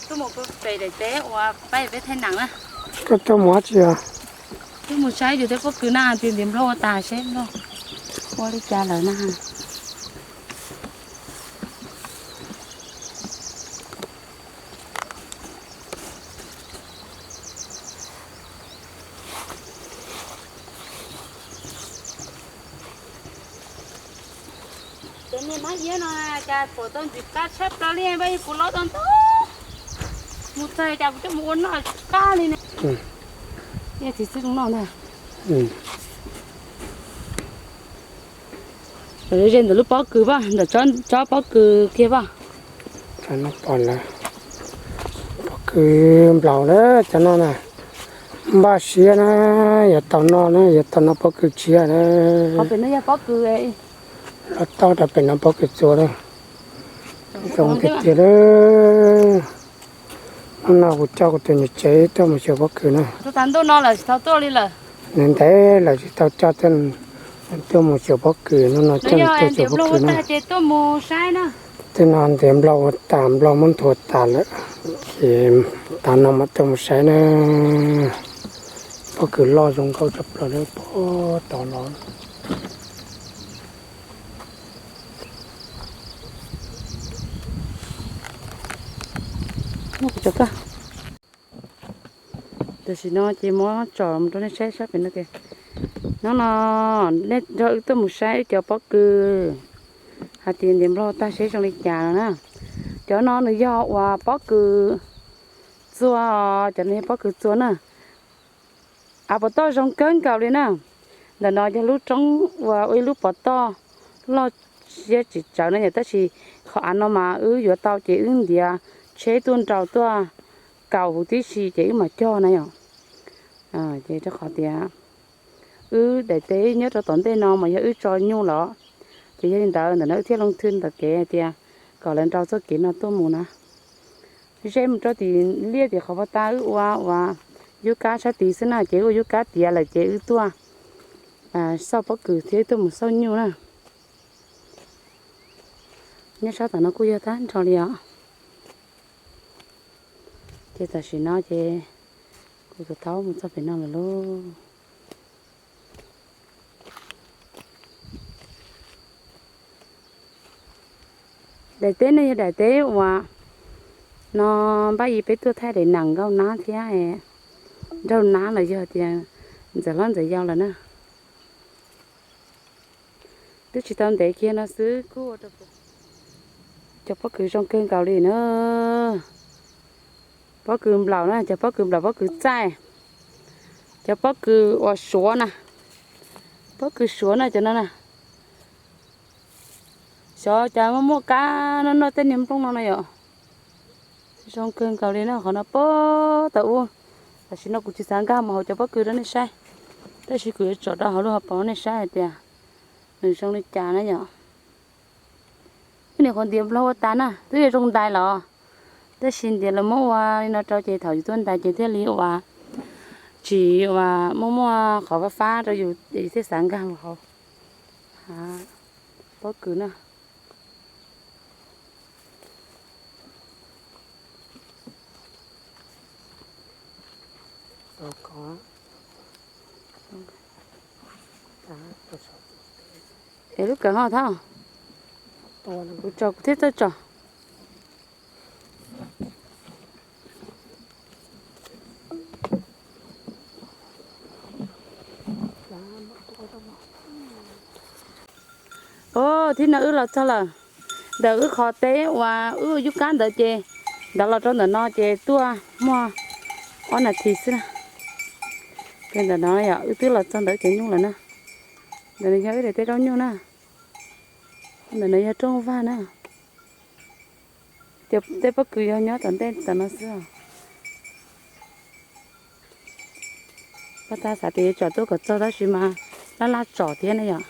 Tuaj mus pem daim teb uas pab peb thaij nees na. Koj tuaj mus dab tsi os? Tuaj mus saib yus tej pob kws na, tias ntiav nplooj ua tas seb nplooj ua li cas lawm na. Cov niag mab iab no cas pom tau ntxim qab tshaj plaws li, npaj yog kuv lob tau ntau. Mus txog cas kuv coj mus ua noj qab li ne. Txiv xwb zoo noj ntag. Lawv ze ntawm lub pob kws paj, ntawm tsob pob kws kiag paj. Pob kws nplaum na, cov no na, npaj siab na, yuav tau noj na, yuav tau noj pob kws tshiab na. Los tau rau pem no pob kws txua na. Zoo tiag tiag. Hnub no kuv coj kuv tus niam tsev tuaj mus xyuas pob kws na. Ntev ntev lawm tsis tau coj tuaj mus xyuas pob kws, hnub no coj tuaj xyuas pob kws na. Tej no ntiav nplooj ua tas, nplooj muab nthua tas lawm, ces tav no mam tuaj mus saib na. Pob kws loj zoo nkauj tshaj plaws li, pob tod los. Tam sim no ces muab tsom rau nej saib sab pem no tias, hnub no nej nrog wb tuaj mus saib wb cov pob kws hais tias ntiav nplooj tag seb zoo li cas no na. Cov no nws yog uas pob kws txua, cov no yog pob kws txua na. Av puas toj zoo kawg nkaus li na. Ntawm no yog lub roob uas ua ib lub pov toj loj siab tsis tsawg na yom, tab sis qhov av no mas wb yuav tau ces wb ntiav tsheb tuaj nraus tuaj kaus huv tib si ces wb mam cog na yom. Ces rau qhov tias wb daim teb nyob rau tom ntej no mas yog wb tso nyuj los, ces yog li ntawd ntawm no wb thiaj loo thwj ntawm kev hais tias kom lawv nraus txoj kev no tuaj mus na. Ze mus rau tim liaj tim qhov pov tas wb ua uas yub kab sab tid xwb na, ces wb ua yub kab tiav lawm ces wb tuaj xauj pob kws thiab wb tuaj mus xauj nyuj na. Nyob sab tom no kuj yog tag nrho li os. Ces tam sim no ces kuv tus taub mus txog pem no lawm lauj. Daim teb no yog daim teb uas no npaj yig peb tuaj thaij daim nees nkaug nab thiab nraug nab los yog tias ntxawm hlob ntxawm yau lawm na. Twb tsis tau ntev kiag no xwb kuj ua rau cov pob kws zoo kawg nkaus li na. Pob kws nplaum na, cov pob kws nplaum, pob kws txaij, cov pob kws uas suav na, pob kws suav na cov no na. Xyov cas muaj muaj kab noj noj tej niag nplooj no na yom. Zoo kawg nkaus li na, qhov no pob tau ub. Tam sim no kuv tsis xav nkag mus hauv cov pob kws rau nej saib, tab sis kuv yuav tsom rau hauv lub hauv paus nej saib hais tias nws zoo li cas na yom. Wb niam qhuav ntiav nplooj ua tas na, twb yog zoo ntais los, tab sis ntiav lawv muab ua li no rau ces thaum yus tuaj ntais ces thiaj li ua tsis ua muaj muaj qhov fab fab rau yus ces yus thiaj xav nkag mus hauv pob kws na. Es lub kawm ho thab, kuv tso kuv thiaj txawj tso. Os, thib no wb los txog lawm. Ntawm wb qhov teb uas wb yub kab ntawd ces ntawd los rau ntawm no ces tuaj muaj ob nas this xwb na. Ces ntawm no yog wb twb los txog ntawm cov nyuj lawm na. Ntawm no yog wb daim teb zaub nyuj na. Ntawm no yog rooj vag na. Ces tej pob kws yog nyob tom ntej tom no xwb os. Pab tab xav tias yuav tsom tuaj kom txog tab sis mas laj laj tsom thiab na yom.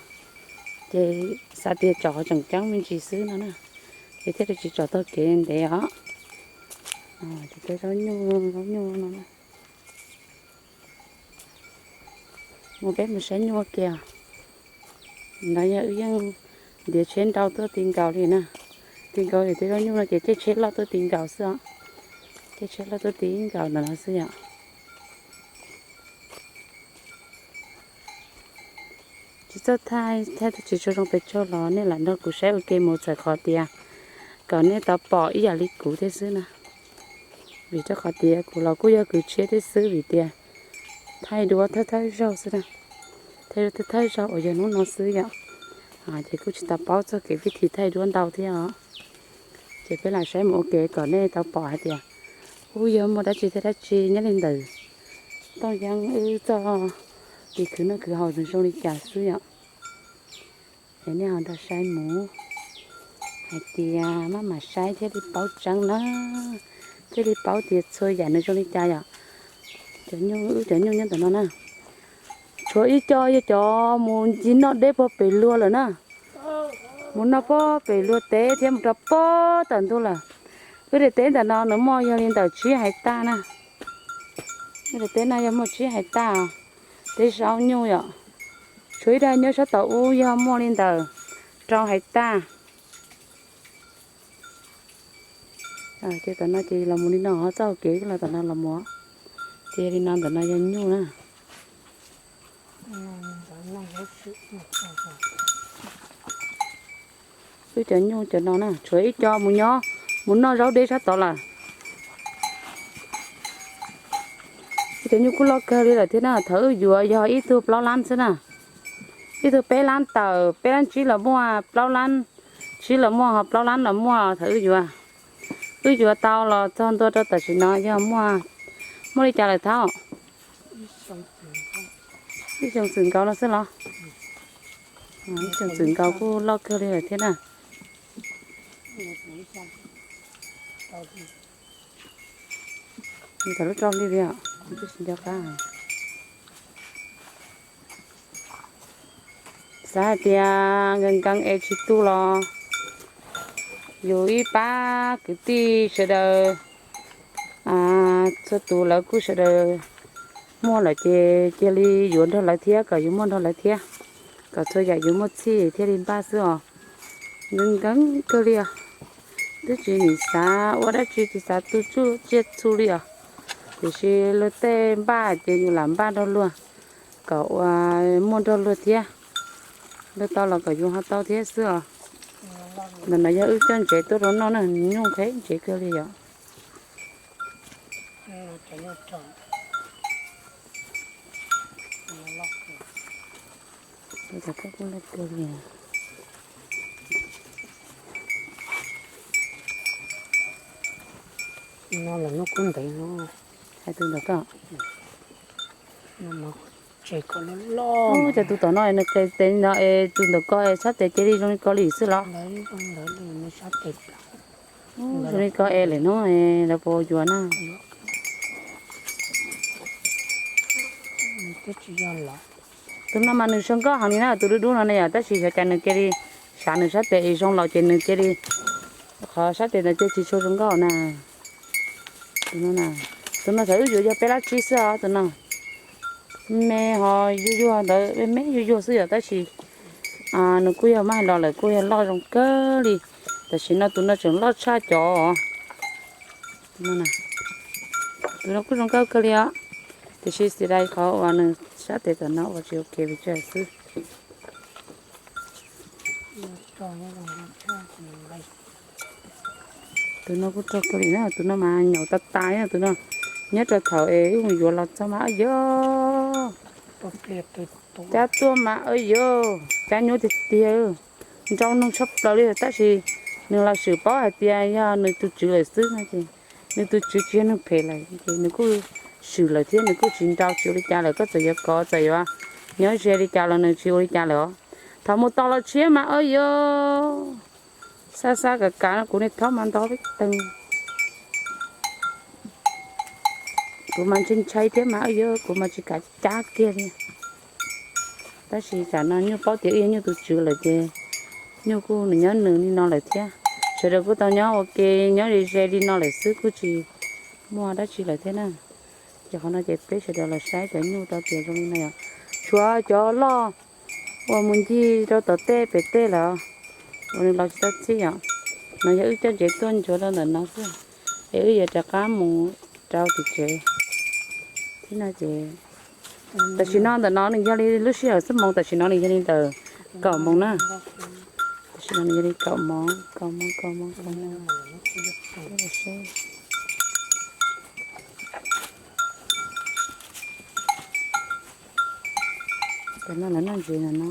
Ces xav tias tsom qhov tseem ceeb me ntsis xwb no na, ces thiaj li tsis tsom tag kev ntev os. Ces tej zaub nyuj, zaub nyuj no na. Mus peb mus saib nyuj ua ke os. No yog wb yeej ntiav tsheb nrau tuaj ti nkaus li na. Ti nkaus li tej zaub nyuj no ces caij tsheb loj tuaj ti nkaus xwb os. Ces tsheb loj tuaj ti nkaus ntawm no xwb yom. Tsis txawj thaij, thaij tsis tshua zoo pes tsawg los nej lam nrog kuv saib ua ke mus txhawm qhov tias kom nej tau pom ib yam li kuv thiab xwb na. Vim rau qhov tias kuv los kuj yog kws tshiab thiab xwb vim tias thaij duab thawj thawj zaug xwb na. Thaij duab thawj thawj zaug uas yog hnub no xwb yom. Ces kuj tsis tau paub txog kev vij thi thaij duab ntau thiab os. Ces peb lam saib mus ua ke kom nej tau pom hais tias ub yog muaj dab tsi thiab dab tsi nyob li ntawm Tooj Yeeb wb txoj kev khwv noj khwv haus zoo li cas xwb yom. Es nej ho nrog saib mus hais tias maj mam saib thiaj li paub tseeb na, thiaj li paub tias txhua yam nws zoo li cas yom. Cov nyuj, wb cov nyuj nyob ntawm no na, tshuav ib co yog cov mus ncig noj deb puag pem luag lawm na. Mus noj puag pem luag teb thiab mus rau puag tom ntug lawm. Wb daim teb ntawm no nws muaj yog li ntawm tsib hais taj na. Wb daim teb no yog muaj tsib hais taj, teb zaub nyuj yom. Tshuav ib daim nyob sab tom ub yog muaj li ntawm rau hais taj. Ces tom no ces los mus li no, txoj hauv kev los tom no los mus. Ces yog li no ntawm no yog nyuj na. Wb cov nyuj cov no na, tshuav ib co mus nyob, mus noj zaub deb sab tod lawm. Wb cov nyuj kuj loj kawg li lawm thiab na, thaum wb yuav yog ib tug plaub lab xwb na. Ib tug peb lab tawm, peb lab tsib los muaj, plaub lab tsib los muaj, ho plaub lab los muaj thaum wb yuav. Wb yuav tau los txog ntua rau tam sim no yog muaj, muaj li cas lawm thaub? Ib xyoos txwm nkaus no xwb los? Ib xyoos txwm nkaus kuj loj kawg li lawm thiab na. Nws txawm lub rau li li os, twb tsis nco qab. Xav hais tias nkees nkees es tsis tu los yus ib pab kwv tij sawv daws, txhua tus lawv kuj sawv daws muaj lawm ces cia li yuav nrog lawv thiab kom yus muaj nrog lawv thiab, kom txhua yam yus muaj txhij thiaj li npaj xwb os. Nkees nkees kawg li os. Twb tsis nim xav ua dab tsi, tsis xav tu tsiaj txhu li os. Tiam sis luag tej npaj ces yus lam npaj nrog luag, kom ua muaj nrog luag thiab. Luag tau los kom yus ho tau thiab xwb os. Ntawm no yog wb coj ntsev tuaj rau noj na, nyuj qheb ntsev kawg li yom. No los noj kub ntev no. Hais tus ntawm ko. Ub, cas tus tom no nws qes tes no es tus ntawm ko es sab tes cia li zoo li ko li xwb los? Zoo li ko es lawm hnub lawv puas yuav na? Tus no mas nws zoo nkauj heev li na, tus dub dub no ne yom, tab sis xyov cas nws cia li, sav nws sab tes es zoo los ces nws cia li, qhov sab tes ntawd ces tsis tshua zoo nkauj na. Tus no, tus no thaum wb yuav yog peb lab tsib xwb os, tus no me ho yuag yuag ntawd, me me yuag yuag xwb yom, tab sis nws kuj yog maj los lawm kuj yog loj zoo kawg li. Tam sim no tus no tseem loj tshaj cov. Tus no kuj zoo nkauj kawg li os, tiam sis xis dai qhov uas nws sab tes tom no ua tsis ua ke pes tsawg xwb. Tus no kuj rog kawg li na, tus no mas nyaum tas tas, tus no nyob rau thaum es wb mus yuav los txog mas, a yog, cab tuaj mas, a yog, cab nyuaj tiag tiag, nrau noog tshaj plaws li, tab sis nws los swm paub hais tias yog nws tus tswv lawm xwb no ces nws tus tswv tsis yog neeg phem lawm ces nws kuj swm lawm thiab, nws kuj tsis nrau tsis ua li cas lawm, koj txawm yuav kov txawm yuav nyob ze li cas los nws tsis ua li cas lawm os. Thaum mus tos los tshiab mas, a yog, xab xab kav kav no kuv niag thaub mas nto peb teeg. Kuv mas ntshai ntshai thiab mas, a yog, kuv mas tsis kav cab kiag li. Tab sis tsam no nyuj paub tias wb yog nyuj tus tswv lawm ces nyuj kuj nws nyob nws li no lawm thiab. Sawv daws kuj tau nyob ua ke nyob ze ze li no lawm xwb, kuj tsis muaj dab tsi lawm thiab na. Ces qhov no ces peb sawv daws los saib cov nyuj tau tias zoo li no yom. Tshuav cov loj uas mus ncig rau tom tej pem tej lawm uas nws los tsis tau txhij yom. No yog wb coj ntsev tuaj ntsuav rau ntawm no xwb. Es wb yuav rov qab mus rau tim tsev thiab no ces tam sim no ntawm no nws yog li lub sij hawm xab moos, tam sim no nws yog li ntawm kaum moos na. Tam sim no nws yog li kaum moos, kaum moos, kaum moos, kaum moos. Tam no lawv noj ntses no no.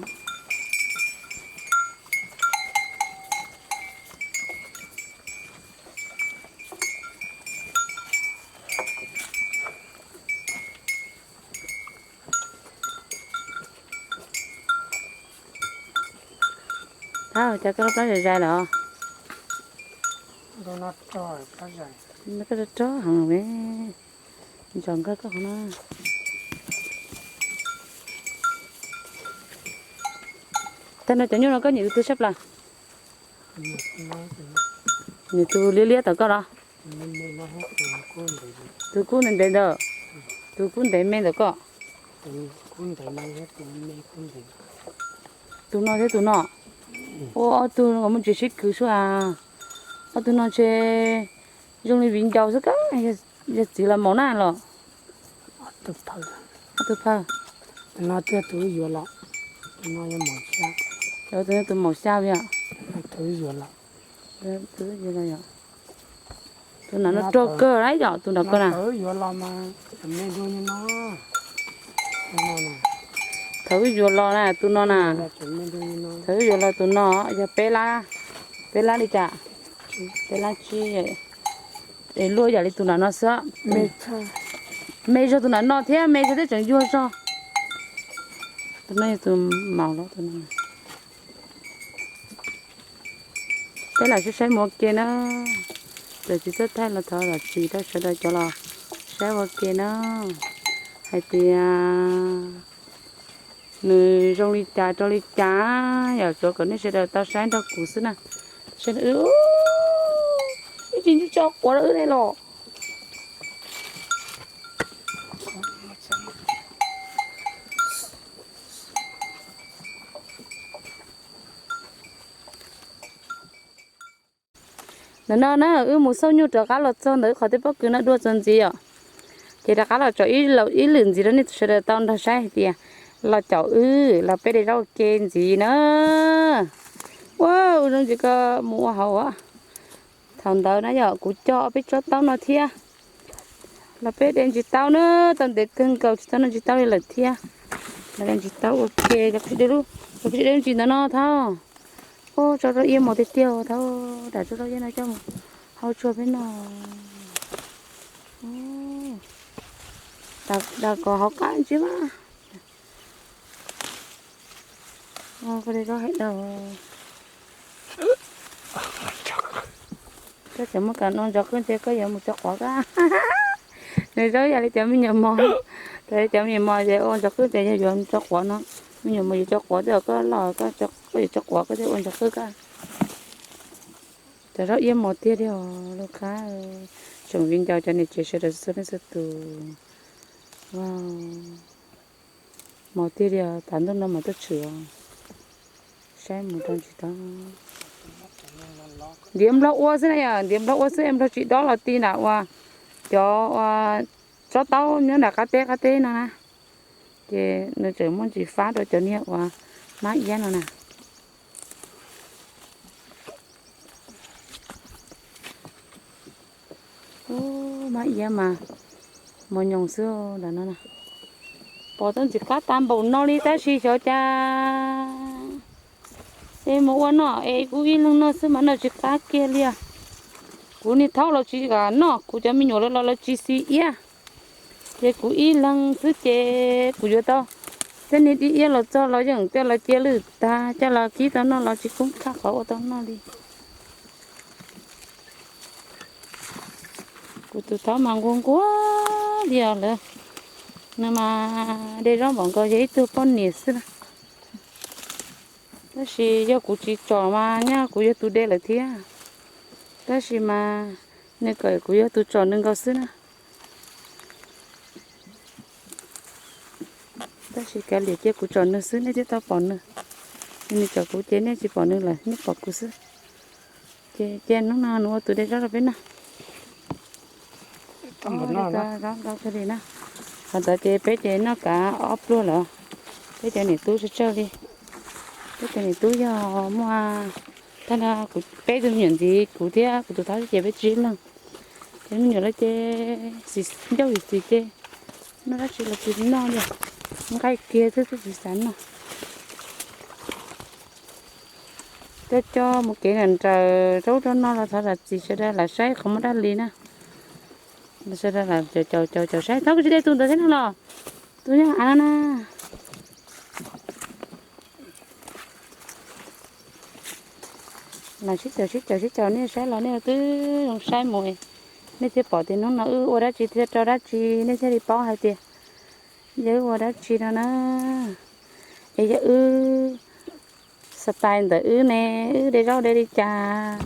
Thab, cas koj plab zais zais lawm? Koj rog rog heev, ntsos nkawg koj qhov no. Tag no cov nyuj no koj nyiam tus twg sab plaws? Nyiam tus liab liab tom koj los? Tus kub ntev ntev ntawd, tus kub ntev me ntawm koj. Tus no thiab tus no. Ua ob tug no muaj ntsis sib kwv sua. Ob tug no ntshe zoo li viv ncaus xwb kab, yog txiv los maum na los. Ob tug phawj. Tus no thiab tus yuav los, tus no yog maum xya. Tus no tus maum xya li os. Tus yuav los. Tus no no rog kawg lawm yom, tus no kawg na. Thaum wb yuav los na, tus no na. Thaum wb yuav los tus no yog peb lab, peb lab li cas? Peb lab tsib. Es luaj yam li tus no no xwb. Me zog tus no no thiab, me zog thiab tseem yuag zog. Tus no yog tus maum los tus no. Peb lam saib saib mus ua ke na. Txawm tsis txawj thaij los thov zam txim rau sawv daws cov los saib ua ke na, hais tias nws zoo li cas rau li cas, yog tsuav kom nej sawv daws tau saib nrog kuv xwb na. Saib, ib tsis tso quav rau wb li los. Ntawm no na, wb mus xauj nyuj rov qab los txog ntawm wb qhov tej pob kws no dua txog ntxiv os. Ces rov qab los tsom ib lwm ntxiv rau nej sawv daws tau nrog saib hais tias los caum wb los peb de zaub ua ke ntxiv na. Ua, zoo ntsis koj mus ua hauv as. Thaum ntawd na yog kuv cog peb tsob taub no thiab. Los peb de ntsis taub na, tau ntev kawg nkaus tsis tau noj ntsis taub li lawm thiab. Los de ntsis taub ua ke, cov kwv tij de ntsis ntawd no thab. Ua tso rau iab mos tiag tiag thab, dam tso rau iab no coj mus hau tsua peb noj. Dam kom hauv qab ntsis mas. Koj de zaub hais dab. Koj tseem muaj kam ua ntsos qwb ntshe koj yuav mus tso quav koj. Nws zaub yam li cov me nyuam mos, cov me nyuam mos ces ua ntsos qwb ces yog yuav tso quav no. Me nyuam mos yuav tso quav twb koj loj, koj yuav tso quav koj thiaj ua ntsos qwb koj. Cov zaub iab mos tiag tiag os lub qab. Tsoom viv ncaus cov niam tsev sawv daws txhua leej txhua tus. Mos tiag tiag, tav ntuj no mas tuaj tshwm os. Saib mus rau ntsis tau. Ntiav nplog ua xwb na yom, ntiav nplog ua xwb, nplog tsis dob los ti nram uas cov uas tsob taub nyob nram qab teb qab teb no na. Ces nws tseem muaj ntsis fab rau cov niag uas mab iab no na. Ub, mab iab mas mos nyoos xwb ntawm no. Pom tau ntxim qab tas npaum no li tab sis xyov cas es mus ua noj es kuv ib leeg noj xwb mas noj tsis qab kiag li. Kuv niag thaub los tsis kam noj, kuv cov me nyuam los lawv tsis xis iab. Ces kuv ib leeg xwb ces kuv yuav tau tej niag dib iab los txog los yeej coj los cia lwj tag, coj los kib tau noj los tsis kub khaj qhov ua tau noj li. Kuv tus thaub mas nquag nquag li os lawm. Nws mas de zaub npaum nkaus yog ib tug poj niam xwb na. Tab sis yog kuv tsis tsom mas nyaj kuv yog tus de lawm thiab. Tab sis mas nws kom kuv yog tus tsom nws nkaus xwb na. Tab sis kav liam cia kuv tsom nws xwb nej thiaj tau pom nws. Nws tsom kuv ces nej tsis pom nws lawm, nej pom kuv xwb. Ces cia hnub no nws ua tus de zaub rau peb noj. Zaub ntau kawg li na. Qhov ntawd ces peb ces noj kav ob pluag lawm. Peb cov niam tub tsawg tsawg li. Peb cov niam tub yog muaj, tag nrho kuv peb tug me nyuam ntxiv, kuv thiab kuv tus thaub ces peb tsib leeg. Ces me nyuam lawv ces ncauj xis xis ces noj dab tsi los tsis noj li, nqaij kiag xwb twb tsis xav noj. Coj coj mus kev nrawm nrawm rau ub rau no los thov zam txim sawv daws lam saib qhov muaj dab li na. Sawv daws lam caum caum caum saib, thaub koj tsis de tus ntawd thiab no los, tus nyob av no na. Lam sib caum sib caum sib caum nej saib los nej twb zoo saib mus, nej thiaj pom tias hnub no wb ua dab tsi thiaj rau dab tsi, nej thiaj li paub hais tias yog wb ua dab tsi no na. Es yog wb style ntawm wb ne, wb de zaub de li cas,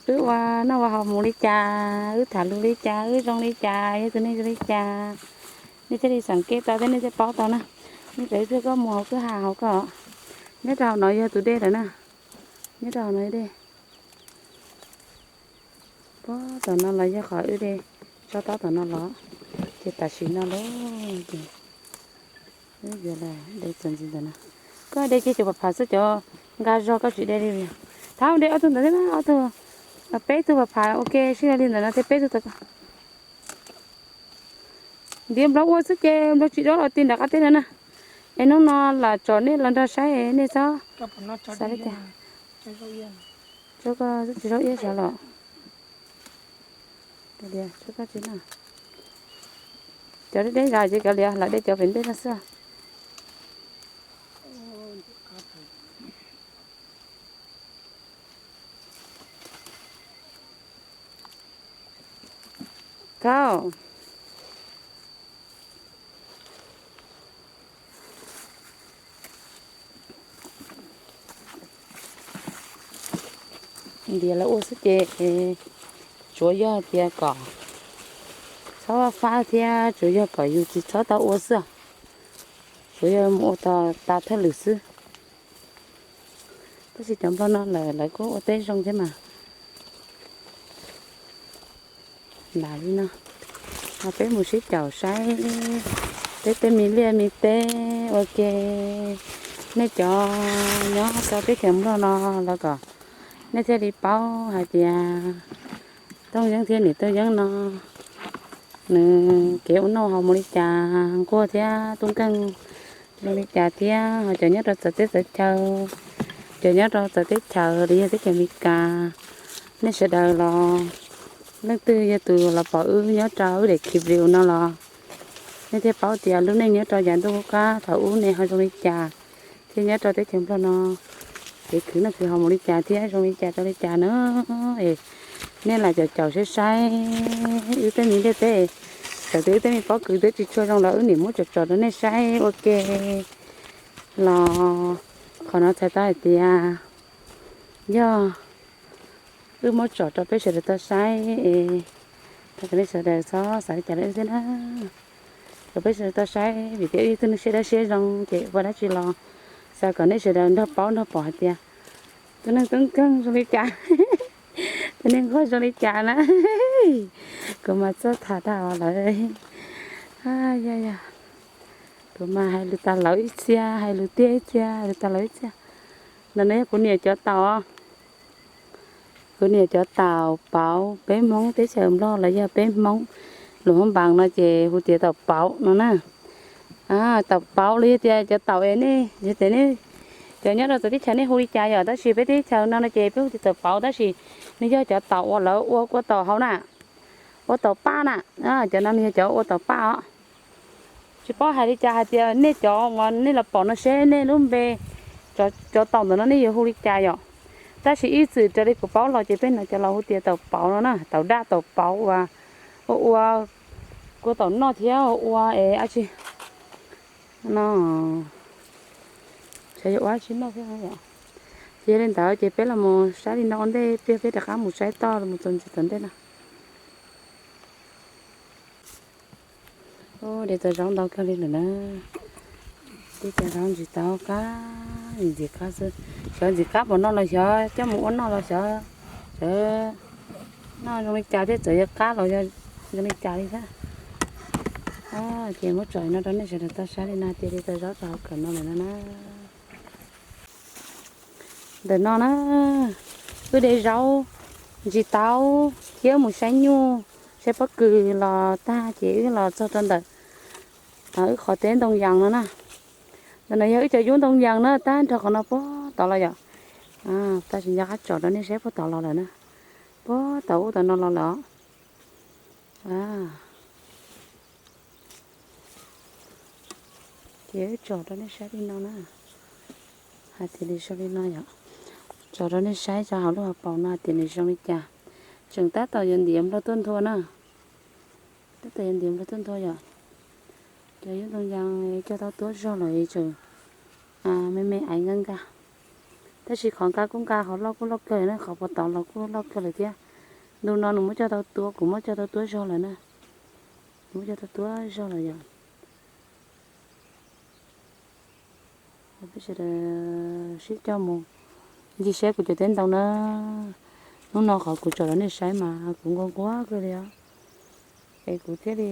wb ua noj ua haus mus li cas, wb tham lus li cas, wb zoo li cas, yog tus neeg zoo li cas, nej thiaj li xeem kev tau thiab nej thiaj paub tau na. Nej tseem ib pliag koj mus hauv kwj ha hauv ko, nyob rau hauv no yog tus dej lawm na, nyob rau hauv no dej. Puag tom no los yog qhov wb de tsob taub tom no los, ces tam sim no los ces wb yuav los de txuas ntxiv ntawm no. Koj de kiag cov pam pham xwb, cov nqa zog koj tsis de li. Thaub de ob tug ntawd thiab, ob tug, peb tug pam pham ua ke sib li ntawm no thiab peb tug tau. Ntiav nplog ua xwb ces nplog tsis dob los ti nram qab teb no na. Es hnub no lam tsom nej los nrog saib nej txhob xav li cas. Tsis zaub iab sav los. Cov deb deb zos ces kav liam, lam de cov pem ntej no xwb. Thaub, ntiav lawv ua xwb ces tsuav yog tias kom txhob fab thiab tsuav yog kom yus tsis txhob tau ua xwb. Tsuav yog mus ua tas thawj lwm xwb. Tab sis cov nplog no lawv, lawv kuj ua teb zoo thiab mas. Nram li no, peb mus sib caum saib peb tej me liaj me teb ua ke. Nej cov nyob rau teb chaws Nplog no los kom nej thiaj li paub hais tias Tooj Yeeb thiab niam Tooj Yeeb no nws kev ua noj haus mus li cas, nquag thiab tub nkeeg zoo li cas thiab. Ho cov nyob rau txawv teb txawv chaw, cov nyob rau txawv teb chaws li yog teb chaws Amelikas, nej sawv daws los leej twg yog tus los pom wb nyob rau wb daim clip video no los nej thiaj paub tias lub neej nyob rau yav ntuj qub qab thaum ub ne ho zoo li cas, thiab nyob rau teb chaws Nplog no kev khwv noj khwv haus mus li cas thiab zoo li cas rau li cas na. Es nej lam caum caum saib saib wb tej me liaj teb, txawm tias wb tej me pob kws twb tsis tshua zoo los wb nim muab tsom tsom rau nej saib ua ke los. Qhov no txhais tau hais tias yog wb muab tsom rau peb sawv daws tau saib es thov kom nej sawv daws txhob xav li cas rau wb thiab na. Kom peb sawv daws tau saib vim tias wb yog tus neeg siab dawb siab zoo ces ua dab tsi los xav kom nej sawv daws nrog paub nrog pom hais tias tus neeg tub nkeeg zoo li cas, tus neeg nquag zoo li cas na. Kuv mas txawj tham tag lawm. Yog yog, kuv mas hais lus tas lawv ib txhia, hais lus tiag ib txhia, hais lus tas lawv ib txhia. Ntawm no yog kuv niam cov taum. Kuv niam cov taum pauv, peb Hmoob teb chaws Nplog los yog peb Hmoob lus Hmoob Npaas no ces hu tias taum pauv no na. Taum pauv los yog tias cov taum es nej, yog tias nej cov nyob rau txawv teb chaws nej hu li cas yom, tab sis peb teb chaws no no ces peb hu tias taum pauv, tab sis nws yog cov taum uas lawv ua kua taum hauv na, ua taum paj na. Cov no nws yog cov ua taum paj os. Tsis paub hais li cas hais tias nej cov uas nej los pom no seb nej lub npe, cov taum ntawm no nej yuav hu li cas yom. Tab sis ib txwm raws li kuv paub los ces peb no cov laus hu tias taum pauv no na, taum daj taum pauv uas ua ua kua taum noj thiab ua es dab tsi no, xyov yuav ua dab tsi noj thiab yom. Ces yog li ntawd ces peb los mus saib li no ua ntej, pliag peb rov qab mus saib toj los mus txuas ntxiv tom ntej no. De tau zaub ntau kawg li lawm na. Tib cov zaub ntxim tau qab, ntxim qab xwb. Xyov ntxim qab pom no los xyov coj mus ua noj los xyov, xyov noj zoo li cas thiab, txawm yog qab los yog zoo li cas li thiab. Ces muab tsom no rau nej sawv daws tau saib li no tias li tau zaub rau hauv kawm no lawm no na. Ntawm no na, wb de zaub, ntsis taub thiab mus saib nyuj, saib pob kws los tag ces wb los txog rau ntawm wb qhov teb ntoo yas no na. Ntawm no yog wb cov yub ntoo yas na, tag nrho qhov no puag tod los yom. Tab sis nco qab tsom rau nej saib puag tod los lawm na. Puag tod ub tod no los lawm os. Ces wb tsom rau nej saib li no na. Hais tias nws zoo li no yom. Tsom rau nej saib tso hauv lub hauv paus no hais tias nws zoo li cas. Tseem tab tom yuav ntiav nplog tuaj nthua na. Tab tom yuav ntiav nplog tuaj nthua yom. Cov yub ntoo yas cog tau tuab zog lawm tseem me me aiv nka nka. Tab sis qhov nka kuj nka, qhov loj kuj loj kawg na, qhov puag tod los kuj loj kawg lawm thiab. Ntu no nws muab cog tau tuab, kuv muab cog tau tuab zog lawm na. Kuv muab cog tau tuab zog lawm yom. Peb sawv daws sib coj mus ncig saib kuv cov teb ntoo na. Hnub no qhov kuv tsom rau nej saib mas kuv nquag nquag kawg li os. Es kuv thiaj li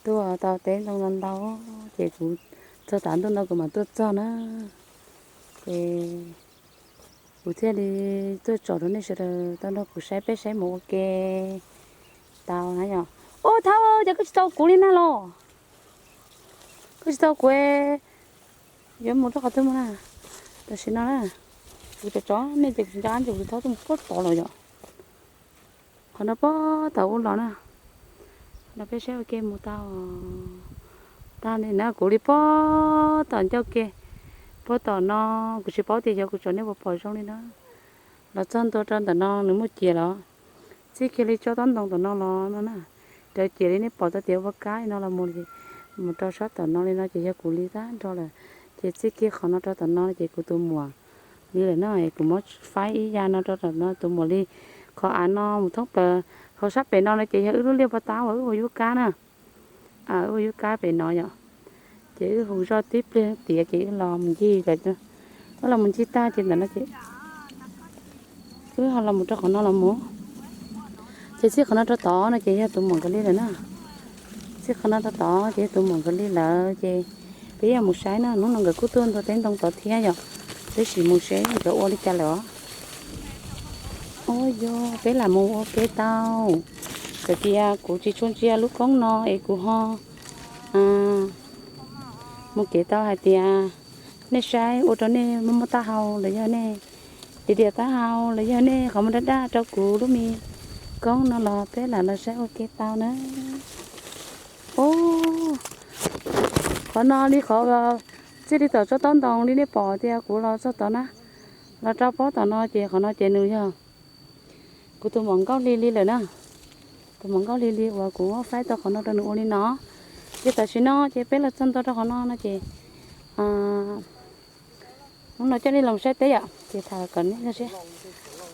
tuaj tau teb ntoo no ntau, ces kuv txog tav ntuj no kuv mam tuaj txog na. Ces kuv thiaj li tuaj tsom rau nej sawv daws tau nrog kuv saib, peb saib mus ua ke tau na yom. Ua thaub, ces koj tsis tau kuv li na los? Koj tsis tau kuv, yuav mus rau qhov twg mus na? Tam sim no na, kuv tsom tsom nej ces kuv tsis nco qab ntsis kuv tsis thaub tuaj mus puag tod los yom. Qhov no puag tom ub los na. Qhov no peb saib ua ke mus tau. Tag li na kuv li puag tom ncauj ke, puag tom no, kuv tsis paub tias xyov kuv tsom nej puas pom zoo li na. Los txog ntua rau ntawm no nws muaj ciam los, txij kiag li tsob tob ntoo tom no los no na, raws ciam li nej pom tau tias ua kab li no los mus, mus rau sab tom no li no ces yog kuv li tag nrho lawm. Ces txij kiag qhov no rau tom no ces kuv tus muam li lawm na, kuv muab faib ib ya no rau tom no tus muam li. Qhov av no mus thoob plaws, qhov sab pem no no ces yog wb lub liaj pov tab uas wb ua yub kab na. Wb ua yub kab pem no yom. Ces wb hu zoj tib pliag tiav ces wb los mus ncig lawm. Wb los mus ncig tag ces ntawm no ces wb ho los mus rau qhov no los mus. Ces txij qhov no rau tod no ces yog tus muam nkawd li lawm na. Txij qhov no rau tod ces yog tus muam nkawd li lawm ces peb yuav mus saib na, hnub no nkawd kuj tuaj ntua teb ntoo tod thiab yom. Peb sim mus saib nkawd ua li cas lawm os. Ua yog peb lam mus ua ke tau. Txawm tias kuv tsis tshua ntsia lub koob no es kuv ho mus kev tau hais tias nej saib ua rau nej muaj muaj taub hau los yog nej diam diam taub hau los yog nej qhov muag daj daj rau kuv lub me koob no los peb lam los saib ua ke tau na. Qhov no li qhov txij li tom tsob taub ntoo li nej pom tias kuv los txog tod na, los rau pob tom no ces qhov no ces nws yog kuv tus muam Nkauj Hli li lawm na. Tus muam Nkauj Hli li uas kuv muab faib tau qhov no rau nws ua li no. Ces tam sim no ces peb los txog ntua rau qhov no no ces hnub no coj nej los saib teb yom, ces tham kom nej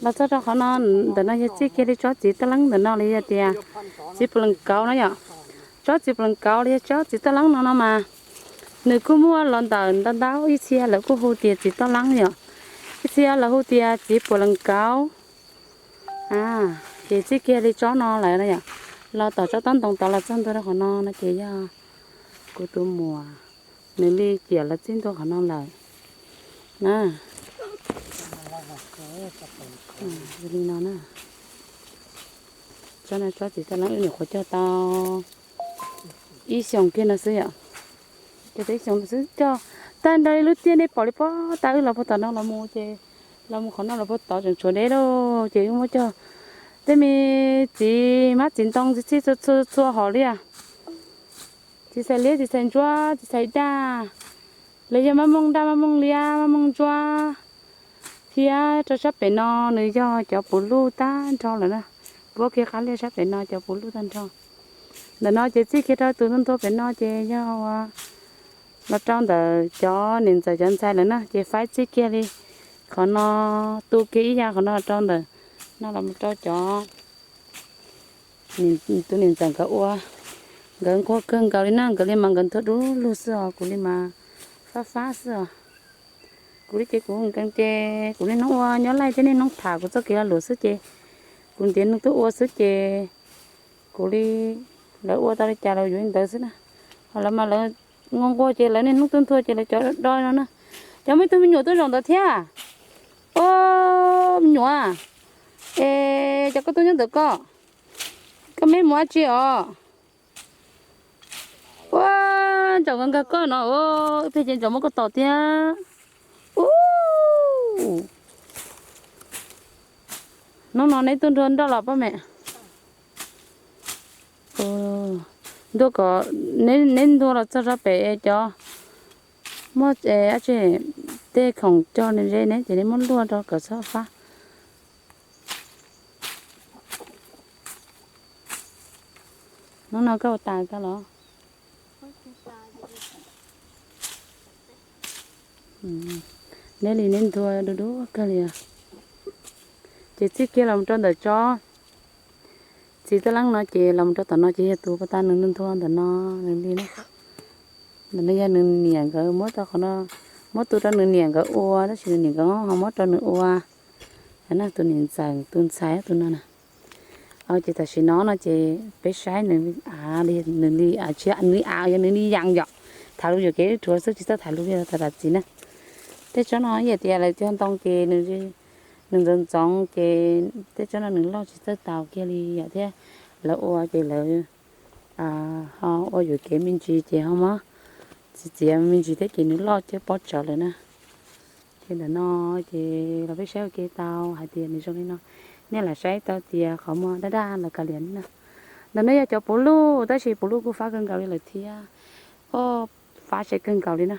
los txog rau qhov no, ntawm no yog txij kiag li tsob txiv toj leeb ntawm no los yog tias txiv puas lees kauv na yom. Tsob txiv puas lees kauv los yog tsob txiv toj leeb no no mas nws kuj muaj los ntawm ntau ntau, ib txhia lawv kuj hu tias txiv toj leeb yom, ib txhia lawv hu tias txiv puas lees kauv. Ces txij kiag li tsob no lawm no yom, los tom tsob taub ntoo tod los txog ntua rau qhov no no ces yog kuv tus muam nws li ciam los txij ntua qhov no lawm na. Li no na, tsob no tsob txiv toj leeb wb nyuam qhuav cog tau ib xyoos kiag no xwb yom. Cog tau ib xyoos no xwb, cog tag nrho li lub tiaj nej pom li pob tas wb los puag tom no los mus ces los mus qhov no los puag tod tseem tshuav deb lauj, ces wb muab cog tej me txiv hmab txiv ntoo txi txhij txhua txhua hom liaj, txiv xais liab txiv xais ntsuab txiv xais daj, los yog maj mooj daj maj mooj liab maj mooj ntsuab, thiab rau sab pem no nws yog cov puv luj tag nrho lawm na. Puab kiag qab liaj sab pem no cov puv luj tag nrho. Ntawm no ces txij kiag rau tus ntu ntua pem no ces yog ua los rau ntawm cov niam ntxawm cov ntxhais lawm na, ces faib txij kiag li qhov no, tu kiag ib yav qhov no los rau ntawm no los rau cov tus niam ntxawm nkawd ua. Nkawd nquag kawg nkaus li na, nkawd li mas nkawd ntuag dub lug xwb os, kuv li mas fab fab xwb os. Kuv li ces kuv nkees ces kuv niaj hnub ua nyob laij thiab niaj hnub tham kuv txoj kev lag luam xwb ces kuv ntiav neeg tuaj ua xwb ces kuv li Lawv ua tau li cas lawv yuav li ntawd xwb na. Ho lawv mas lawv nquag nquag ces lawv niaj hnub tuaj nthua ces lawv cov do no na. Cov muaj ib tug me nyuam tuaj zaum ntawd thiab. Ua, me nyuam, es cas koj tuaj nyob ntawm koj? Koj me mus dab tsi os? Ua, ntsaum nkag nkag koj no, ib pliag ces ntsaum muab koj tom thiab. Ub, hnub no neb tuaj nrog nroj los pob me? Ntuaj kom neb ntuaj los txog rau pem cov muaj dab tsi tej khoom cog ne ze ne ces neb muab luaj rau kom txhob fab. Hnub no koj ua tas koj los? Neb li neb ntuag du du kawg li. Ces txij kiag los rau ntawm tsob txiv tab leeb no ces los rau tom no ces yog tus pos tas nws ntuag ntawm no nws li na. Ntawm no yog nws niam nkawd muab rau qhov no, muab tu rau nws niam nkawd ua tab sis nws niam nkawd ho muab rau nws ua. Tus niam ntxawm tus ntxhais tus no na. Ces tam sim no no ces peb saib nws av li, nws li av, tsis yog nws li av, yog nws li yas yom. Tham lus yuam kev rhuav xwb tsis txawj tham lus li tham dav txiv na. Tej tsob no yog tias lawv cog ntoo ces nws ntxoov ntxoov ces tej tsob no nws loj tsis txawj taus kiag li yom thiab. Lawv ua ces lawv ho ua yuam kev me ntsis ces ho muab txiav txiav me ntsis thiab ces nws loj cawg pob tsawv lawm na. Ces ntawm no ces los peb saib ua ke tau hais tias nws zoo li no. Nej lam saib tau tias qhov muag daj daj los kav liam na. Ntawm no yog cov puv luj tab sis puv luj kuj fab kawg nkaus li lawm thiab. Fab sai kawg nkaus li na.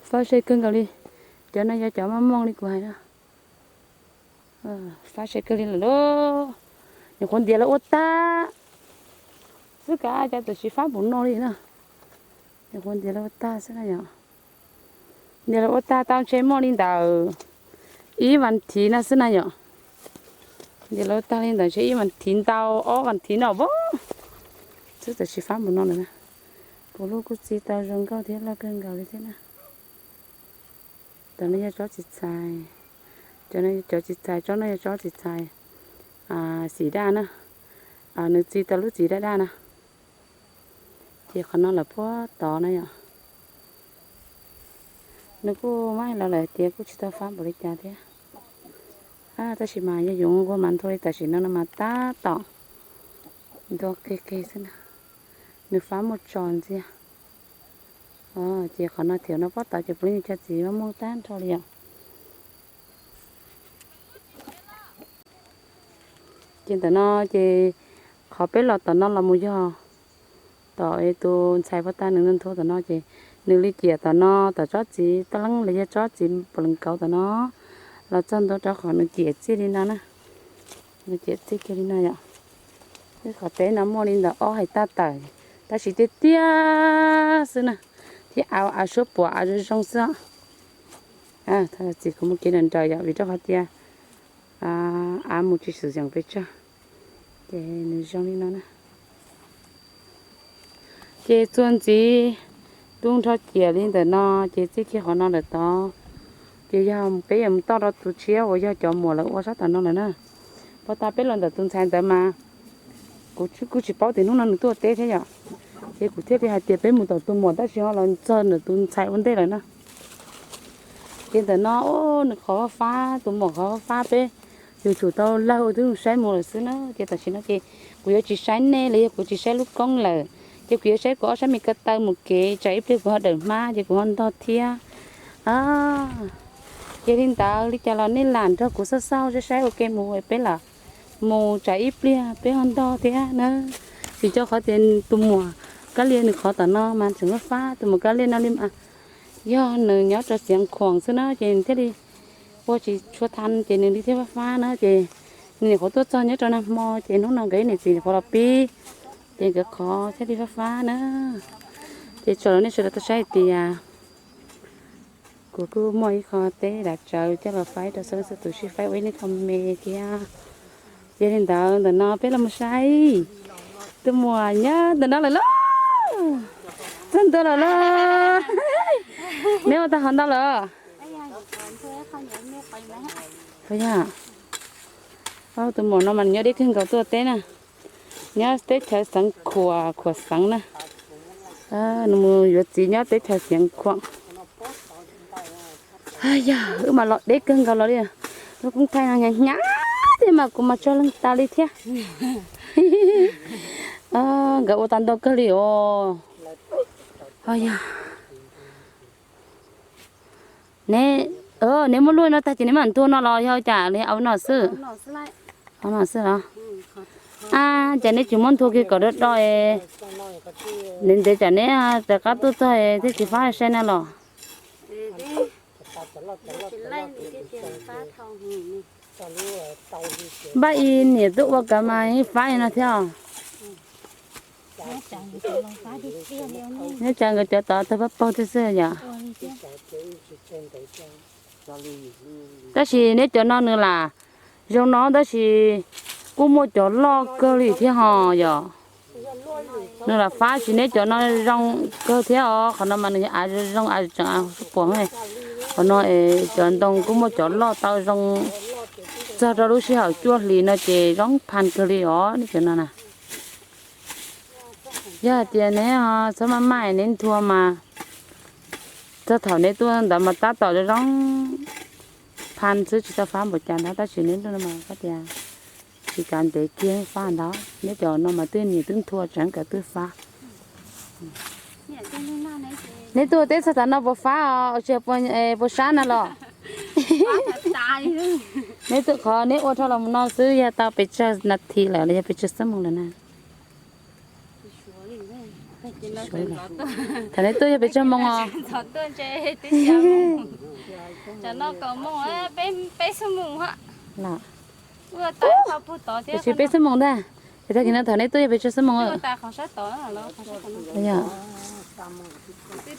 Fab sai kawg nkaus li. Cov no yog cov maj mooj li kuv hais na. Fab sai kawg li lawm lauj. Nyuam qhuav ntiav lawv ua tag xwb kav cas tam sim fab npaum no li na. Nyuam qhuav ntiav lawv ua tag xwb na yom. Ntiav lawv ua tag tau ntshe muaj li ntawm ib vas thiv no xwb na yom. Ntiav lawv ua tag li ntawm ntshe ib vas thiv ntau ob vas thiv no pab xwb tam sim fab npaum no lawm na. Puv luj kuj txi tau zoo nkauj thiab loj kawg nkaus li thiab na. Cov no yog tsob txiv txhais, cov no yog cov txiv txhais, tsob no yog tsob txiv txhais xim daj na. Nws txi tau lub txiv daj daj na. Ces qhov no lawm puag tod na yom. Nws kuj mab los lawm tias kuj tsis tau fab npaum li cas thiab. Tab sis mas yog yuav nquag mas nthua li tam sim no no mas tab tom nthua qig qig xwb na. Nws fab muaj tso ntxiag. Ces qhov no thiab no pob tod ces puav leej yog cov txiv maj mooj tag nrho li yom. Ces ntawm no ces qhov peb los tom no los mus yog tom tus ntxhais pov tag nws nthua tom no ces nws li ciam tom no tom tsob txiv taj leeb los yog tsob txiv puav leej kauv tom no los txog ntua rau qhov nws ciam txij li no na. Nws ciam txij kiag li no yom. Qhov teb no muaj li ntawm ob hais taj tawm, tab sis tiaj tiaj xwb na, thiab av av suab puam av zoo zoo xwb. Thaum txiv kuv mus kev nrawm nrawm yom vim rau qhov tias av mus tsis xwm xeem pes tsawg, ces nws zoo li no na. Ces txuas ntxiv tu nrho ciam li ntawm no, ces txij kiag qhov no lawm tod, ces yog peb yuav mus toj rau tus tshiab uas yog cov muam lawv ua sab tom no lawm na. Pov tag peb los ntawm tus ntxhais ntawd mas kuv kuj tsis paub tias hnub no nws tuaj teb thiab yom. Ces kuv thiaj li hais tias peb mus tom tus muam tab sis ho los txog ntawm tus ntxhais ua ntej lawm na. Ces ntawm no nws qhov fab, tus muam qhov fab peb yuav tsum tau lawg ua tib zoo saib mus lawm xwb na. Ces tam sim no ces kuv yuav tsis saib nej los yog kuv tsis saib lub koob lawm, ces kuv yuav saib kuv ob sab me ko taw mus kev tsam ib pliag kuv ho dawm hmab ces kuv ho ntog thiab. Ces li ntawd li cas los nej lam nrog kuv xauj xauj saib saib ua ke mus peb lam mus tsam ib pliag peb ho ntog thiab na. Vim rau qhov tias tus muam Kab Lia nws qhov tom no mas tseem fab fab, tus muam Kab Lia no li mas yog nws nyob rau Xiav Khuam xwb na ces nws thiaj li ua tsis tshua tha ces nws li thiaj fab fab na ces nws nyuam qhuav tuaj txog nyob rau nag hmo ces hnub no nkawd ib niam txiv nyuam qhuav los pib ces nkawd qhov thiaj li fab fab na. Ces tsaum los nej sawv daws tau saib hais tias kuv kuj muaj ib qho teb dav tsawv coj los faib rau xwb, xwb tus sib faib ua ib niag qho me thiab. Yog li ntawd ntawm no peb los mus saib tus muam nyob ntawm no lawm lauj. Txog ntua lawm lauj. Neb ua tau qhov ntau lawm? Tus muam no mas nyob deb kawg nkaus tuaj teb na. Nyob teb chaws Xeev Khuam, Khuam Xeev na. Nws mus yuav txiv nyob teb chaws Xeev Khuam. Yog wb mas los deb kawg nkaus los li. Lub koob thaij no hnyav hnyav thiab mas kuv mas tsaug leeg tas li thiab. Nkawd ua tau ntau kawg li os. Yog neb, neb muab luaj no tag ces neb mam nthua no los yog cas li, au no xwb? Au no xwb los? A, cas neb tsis muab nthua kiag kom do do es ntev ntev tsam neb rov qab tuaj txog thiaj tsis fab sai na los? Npaj ib niam tuaj ua kav mas yeej fab li no thiab os. Nyob tsam nkawd cov tod tawg pab paug thiab xwb yom. Tab sis neb cov no nws lam zoo no tab sis kuj muaj cov loj kawg li thiab ho yom. Nws lam fab tsis, neb cov no zoo kawg thiab os. Qhov no mas nws av zoo av tseem av puas. Qhov no es cov ntoo kuj muaj cov loj tau zoo, txog rau lub sij hawm cuaj hlis no ces zoo phan kawg li os neb cov no na. Yog hais tias neb txhob maj maj neb nthua mas txog thaum neb tuaj ntawd mas tab tom zoo zoo phan xwb tsis tau fab npaum cas ntawd tab sis neb tuaj no mas koj tias tsis kav ntev kiag fab ntawd. Neb cov no mas twb niam twb nthua tseev kav twb fab. Neb tuaj teb txog tav no puas fab os, tsis puas sab na los? Neb tuaj qhov neb ua dhau los mus no xwb yog tau pes tsawg nas this lawm los yog pes tsawg xuab moos lawm na? Thaum neb tuaj yog pes tsawg moos os? Tiam sis peb xuab moos ntag. Es tag kis no thaum neb tuaj yog pes tsawg xuab moos?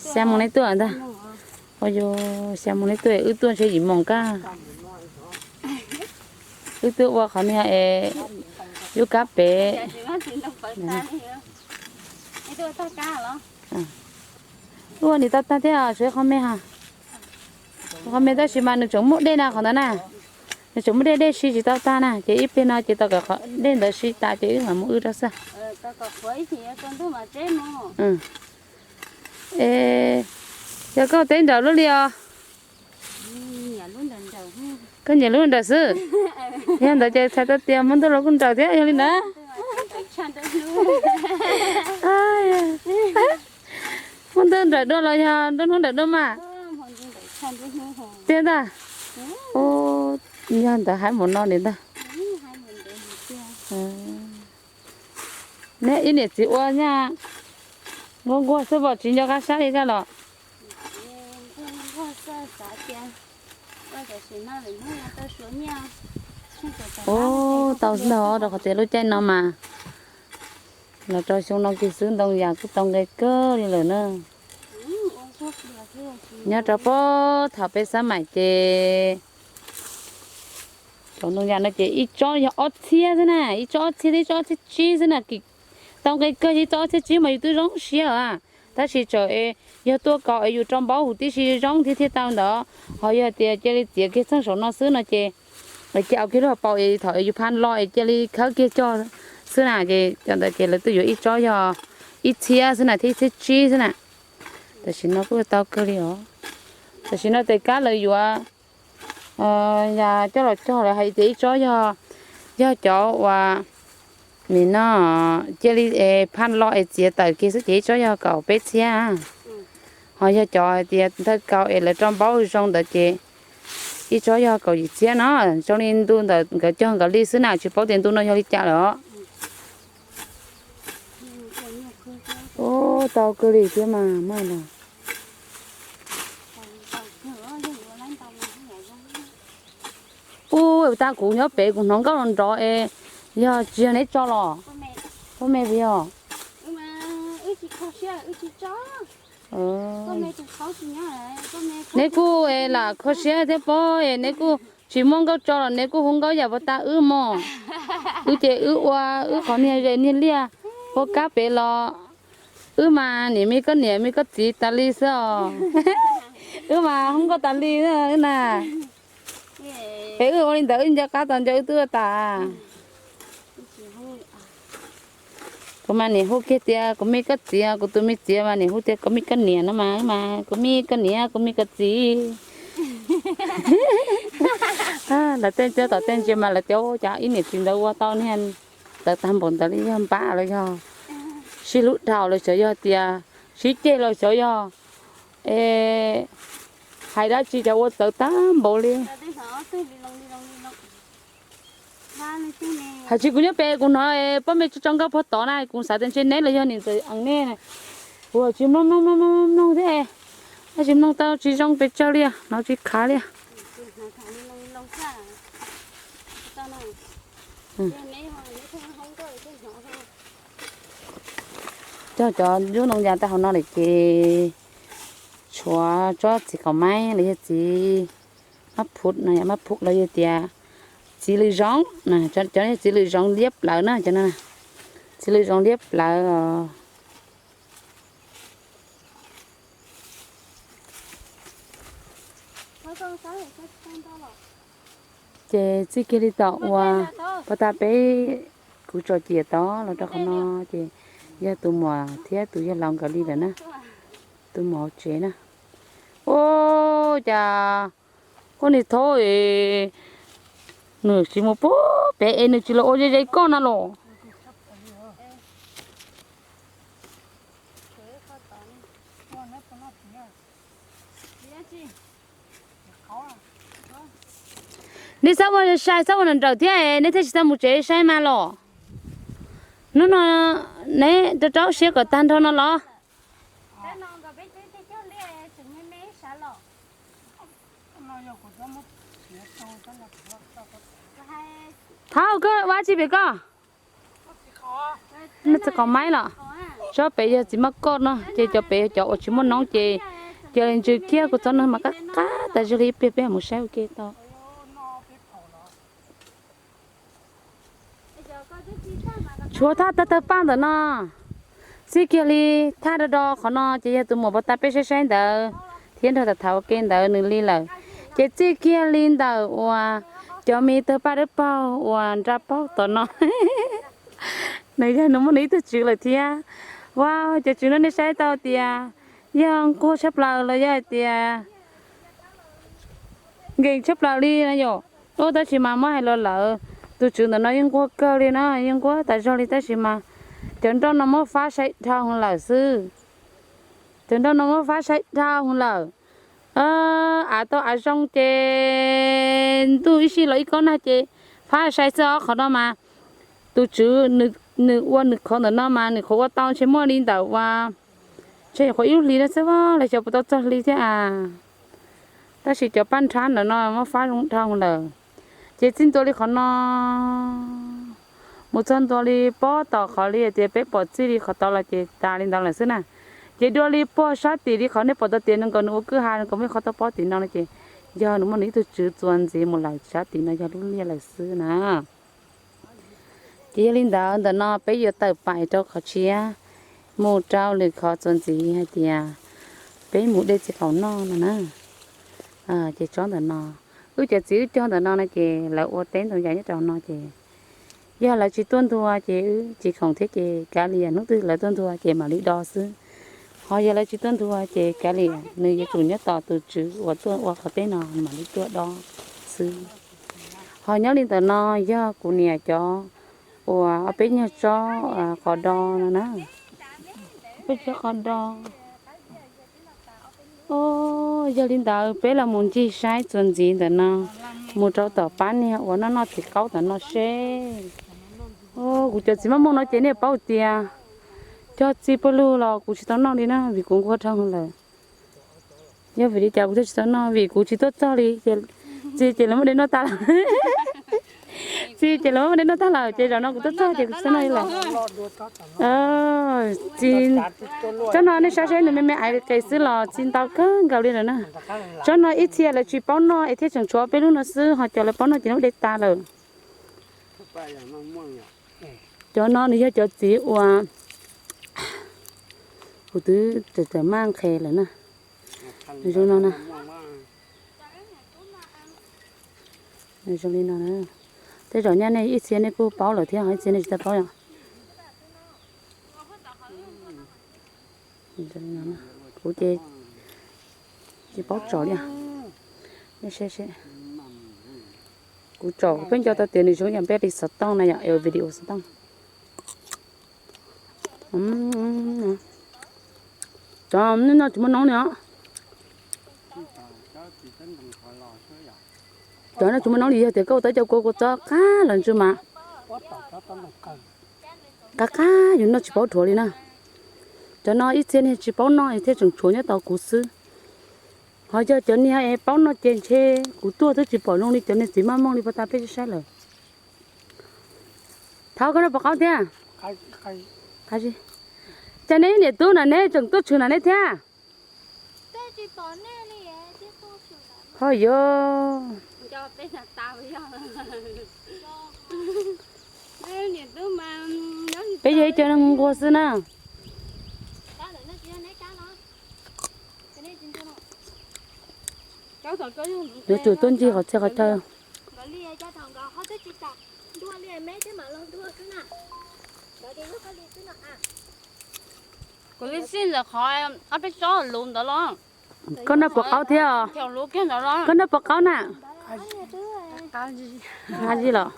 Xya moos neb tuaj ntag. Ua yog xya moos neb tuaj, wb tuaj ntshe yim moos kab. Wb tuaj ua qhov niag es yub kab pem. Ua nim tau tag thiab, tshuav qhov me ha. Qhov me tab sis mas nws tseem muaj dej na qhov ntawd na. Nws tseem muaj dej, dej si tsis tau tag na ces ib pliag no ces tau kom qhov dej ntawd si tas ces wb mam mus wb rau xwb. Es yog koj teb nraum lub li os? Koj nyiam lub nraum xwb. Yog ntawd ces txhais tau tias hmo ntuj los kuj nraum thiab yog li ntawd. Hmo ntuj nraum dua los yog nruab hnub nraum dua mas? Tiag ntag. Yog ntawd haib mus no li ntag. Neb ib niam txiv ua nyaj nquag nquag xwb pom tsis nco qab sab li koj los? Ub, tau xwb ntag rau qhov tias lub caij no mas los rau xyoo no kiag xwb ntoo yam kuj tau nqe kawg li lawm na. Nyob rau puag thaum peb xab maim ces cov ntoo yam no ces ib tsob yog ob txhiab xwb na, ib tsob ob txhiab thiab ib tsob ob txhiab tsib xwb na. Tau nqe kawg ib tsob ob txhiab tsib mas yus twb zoo siab os. Tab sis txawm es yog tuaj kaus es yus rau npaub huv tib si zoo thiab thiaj tau ntawd. Ho yog tias cia li txiav kiag txheej saum no xwb no ces cia au kiag lub hauv paus es thaum yus phaj los es cia li khawb kiag cog xwb na. Ces cov ntawd ces lawv twb yuav ib tsob yog ib txhiab xwb na thiab ib txhiab tsib xwb na. Tam sim no kuj tau kawg li os. Tam sim no tes kab lawv yuav yog coj los cog lawv hais tias ib tsob yog, yog cov uas nim no cia li phaj los es txiav tawm kiag xwb ces ib tsob yog kaum peb txhiab. Ho yog cov hais tias nthawj kaus es lawv rau npaub zoo ntawd ces ib tsob yog kaum yim txhiab no. Zoo li ntu ntawm nkawd cog nkawd li xwb na, tsis paub tias ntu no yog li cas lawm os. Ub, tau kawg li thiab mas maj no. Ub, tag kuv nyob pem kuv hnov nkauj nrov es yog tsis yog neb tso los? Pob me puas yog? Neb kuj lam kho siab thiab pob es neb kuj tsis muaj nkauj tso los neb kuj hu nkauj yam puas tas wb mog. Wb ces wb ua wb qhov niag zes niag liaj ua kab pem los wb mas niam me koj niam me koj txiv tas li xwb os. Wb mas hu nkauj tas li na. Es wb ua li ntawd wb nco qab tos nco wb twb ua tas. Kuv mas niam hu kiag tias kuv me koj txiv, kuv tus me txiv mas niam hu tias kuv me koj niam no mas, mas kuv me koj niam, kuv me koj txiv. Lawv tej ntsiab tom tej ntsia mas lawv tias ua cas ib niam txiv ntawd ua tau niag txawv tag npaum ntawd li, yog npab los yog sib hlub dhau los xyov yog tias sib ceg los xyov yog hais dab tsi cas ua txawv tag npaum li. Hais tsis kuv nyob pem kuv hnov pob me tso nkauj puag tod na, kuv xav tias ntshe neb los yog niam ntxawm ees nej. Kuv tsis mloog mloog mloog mloog mloog thiab, tsis mloog tau tsis zoo pes tsawg li, hnov tsis khav li. Cog cov ncuab ntoo yas tag hauv no lawm ces tshuav tsob txiv qaum maib los yog txiv mab phuv no, mab phuv los yog tias txiv lws zoov, cov txiv lws zoov liab plawv na, cov no txiv lws zoov liab plawv os. Ces txij kiag li tom uas pov tas peb, kuv tso ciam tod los rau qhov no, ces yog tus muam thiab tus yawg laus nkawd li lawm na, tus muam hauv tsev na. Ua cas koj niag thaub es nws tsis mus puag pem es nws tsis los ua ze ze koj na los? Nej txhob ua sai, txhob ua nrawm nrawm thiab, nej thiaj tsis tau mus tsev sai mas los. Hnub no neb rau rau siab kom tag nrho no los. Thaub, koj ua dab tsi pem koj? Nej txiv qaum maib los? Tsob pem yog txiv mab koj no, ces cov pem yog cov uas tsis muaj noob ces cia li ntsws kiag kuv txhob no mas qab qab tas zog li, ib pliag peb mus saib ua ke tau. Tshuav thaj tawg tawg paj ntawm no. Txij kiag li thaj do do qhov no ces yog tus muam pov tas peb saib saib ntawd thiab nrog tham tham ua ke ntawd nws li lawm. Ces txij kiag li ntawm uas cov me tawg paj dawb paug uas nra paug tom no, nws yog nws muaj nws ib tug tswv lawm thiab. Ua cov tswv no nej saib tau tias yog nquag tshaj plaws los yog hais tias nkees tshaj plaws li na yom. Ub, tab sis mas muab hais los lawm, tus tswv ntawm no yeej nquag kawg li na, yeej nquag tas zog li tab sis mas cov nroj no muab fab sai dhau lawm xwb. Cov nroj no muab fab sai dhau lawm. Av tau av zoo ces ntuj ib sij los ib kob nag ces fab sai xwb os. Qhov no mas tus tswv nws ua nws qhov ntawm no mas nws qhuav ua tau ntshe muaj li ntawm uas ntshe nyuam qhuav ib lub hlis no xwb los xyov puas tau txog hli thiab a. Tab sis cov paj nrhab ntawm no muab fab zoo dhau lawm. Ces txij ntua li qhov no mus txog ntua li pob tom qhov li tias peb pom txij li qhov tod los ces tas li ntawd lawm xwb na. Ces dua li puag sab tim li qhov nej pom tau tias nws nkaus nws ua kwj ha nkaus muaj qhov tau pob tim no no ces yog nws muaj nws ib tug tswv txuas ntxiv mus lawm sab tim no yog lub liaj lawm xwb na. Ces yog li ntawd ntawm no peb yuav tawm pais rau qhov tshiab mus rau lwm qhov txuas ntxiv hais tias peb mus de txiv qaum noj no na. Ces tsob ntawm no, wb cov txiv wb cog ntawm no no ces lawv ua teb ntoo yas nyob rau no ces yog lawv tsis tuaj ntua ces wb tsis khoom thiab ces kav liam, hnub twg lawv tuaj ntua ces mam li do xwb. Ho yog lawv tsis tuaj ntua ces kav liam, nws yuav tsum nyob tos tus tswv uas tuaj ua qhov teb no mam li tuaj do xwb. Ho nyob li ntawm no yog kuv niam cov uas ob peb nyuag tsob qos do no na. Peb tsob qos do. Yog li ntawd peb los mus ncig saib txuas ntxiv ntawm no mus rau tom pab niag uas noj noj txiv qaub tom no seb. Kuv cov txiv maj mooj no ces nej paub tias cog txij pawg lug los kuv tsis tau noj li na vim kuv nquag dhau lawm. Yog vim li cas kuv thiaj tsis tau noj? Vim kuv tsis tuaj txog li. Txij ces lawv muab de noj tag lawm. Txij ces lawv muab de noj tag lawm ces zaum no kuv tuaj txog ces kuv tsis tau noj li lawm. Tsob no nej saib seb nws me me aiv li qes xwb los txi ntau kawg nkaus li lawm na. Tsob no ib txhia lawv tsis paub noj es thiaj tseem tshuav peb lub no xwb, ho cov lawv paub noj ces lawv de tas lawm. Cov no nws yog cov txiv uas kuv twb tawm maj nqhes lawm na. Zoo no na. Zoo li no na. Tej zaum nyaj nej ib txhia nej kuj paub lawm thiab, ib txhia nej tsis tau paub os. Kuv ces tsis paub tsom li. Kuv tsom kuv pheej nco tau tias nws zoo yam npe li xov tooj na yom, video xov tooj. Cov no tsis muaj noob li os. Cov no tsis muaj noob li, yog tias koj ua tau cov kua kua txob qab los ntsw mas qab qab yus noj tsis paub dhuav li na. Cov no ib txhia niag tsis paub noj thiaj tseem tshuav nyob tau kuv xwb. Ho yog cov niag paub noj ces ntshe kuv tuaj twb tsis pom zoo li cov niag txiv maj mooj li puag ta peb saib lawm. Thov koj noj puas qaub thiab? Cas neb niam tub na neb tseem tuaj tshwm na neb thiab? Ho yuav, peb yog ib co neeg nquag xwb na. Yuav tsum tuaj ncig qhov txhia qhov chaw. Kuv li sij ntawm qhov ob peb tsob luv ntawd los. Koj noj puas qaub thiab os? Koj noj puas qaub na? Qab zib los?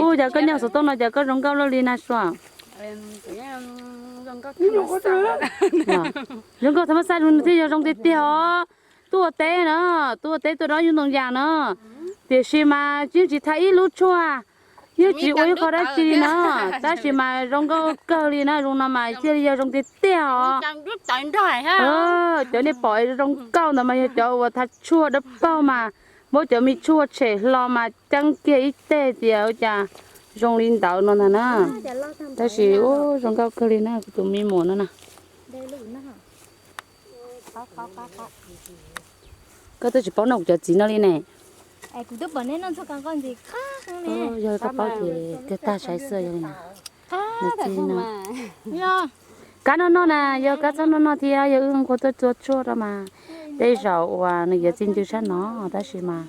Ub, cas koj nyob xov tooj no cas koj zoo nkauj luaj li na Sua? Zoo nkauj thab mab xaj zoo thiaj yog zoo tiag tiag os. Tuaj ua teb na, tuaj ua teb tuaj dob yub ntoo yas na, tiam sis mas yeej tsis thaj ib lub tshuaj, yeej tsis ua ib qho dab tsi li na, tab sis mas zoo nkauj kawg li na, zoo no mas thiaj li yog zoo tiag tiag os. Cov nej pom zoo nkauj ntawd mas yog cov uas thaj tshuaj dawb paug mas, muab cov me tshuaj tshem hlo mas ceeb kiag ib teg tias ua cas zoo li ntawd no ntag na. Tab sis ub, zoo nkauj kawg li na kuv tus me muam no na. Koj twb tsis paub noj kuv cov txiv no li ne. Yog koj paub ces kawg tag saib xwb yog li na. Kab noj noj na, yog kab txhob noj noj thiab, yog wb nquag tuaj txua tshuaj rau mas tej zaum uas nws yuav txi ncw sab no, tab sis mas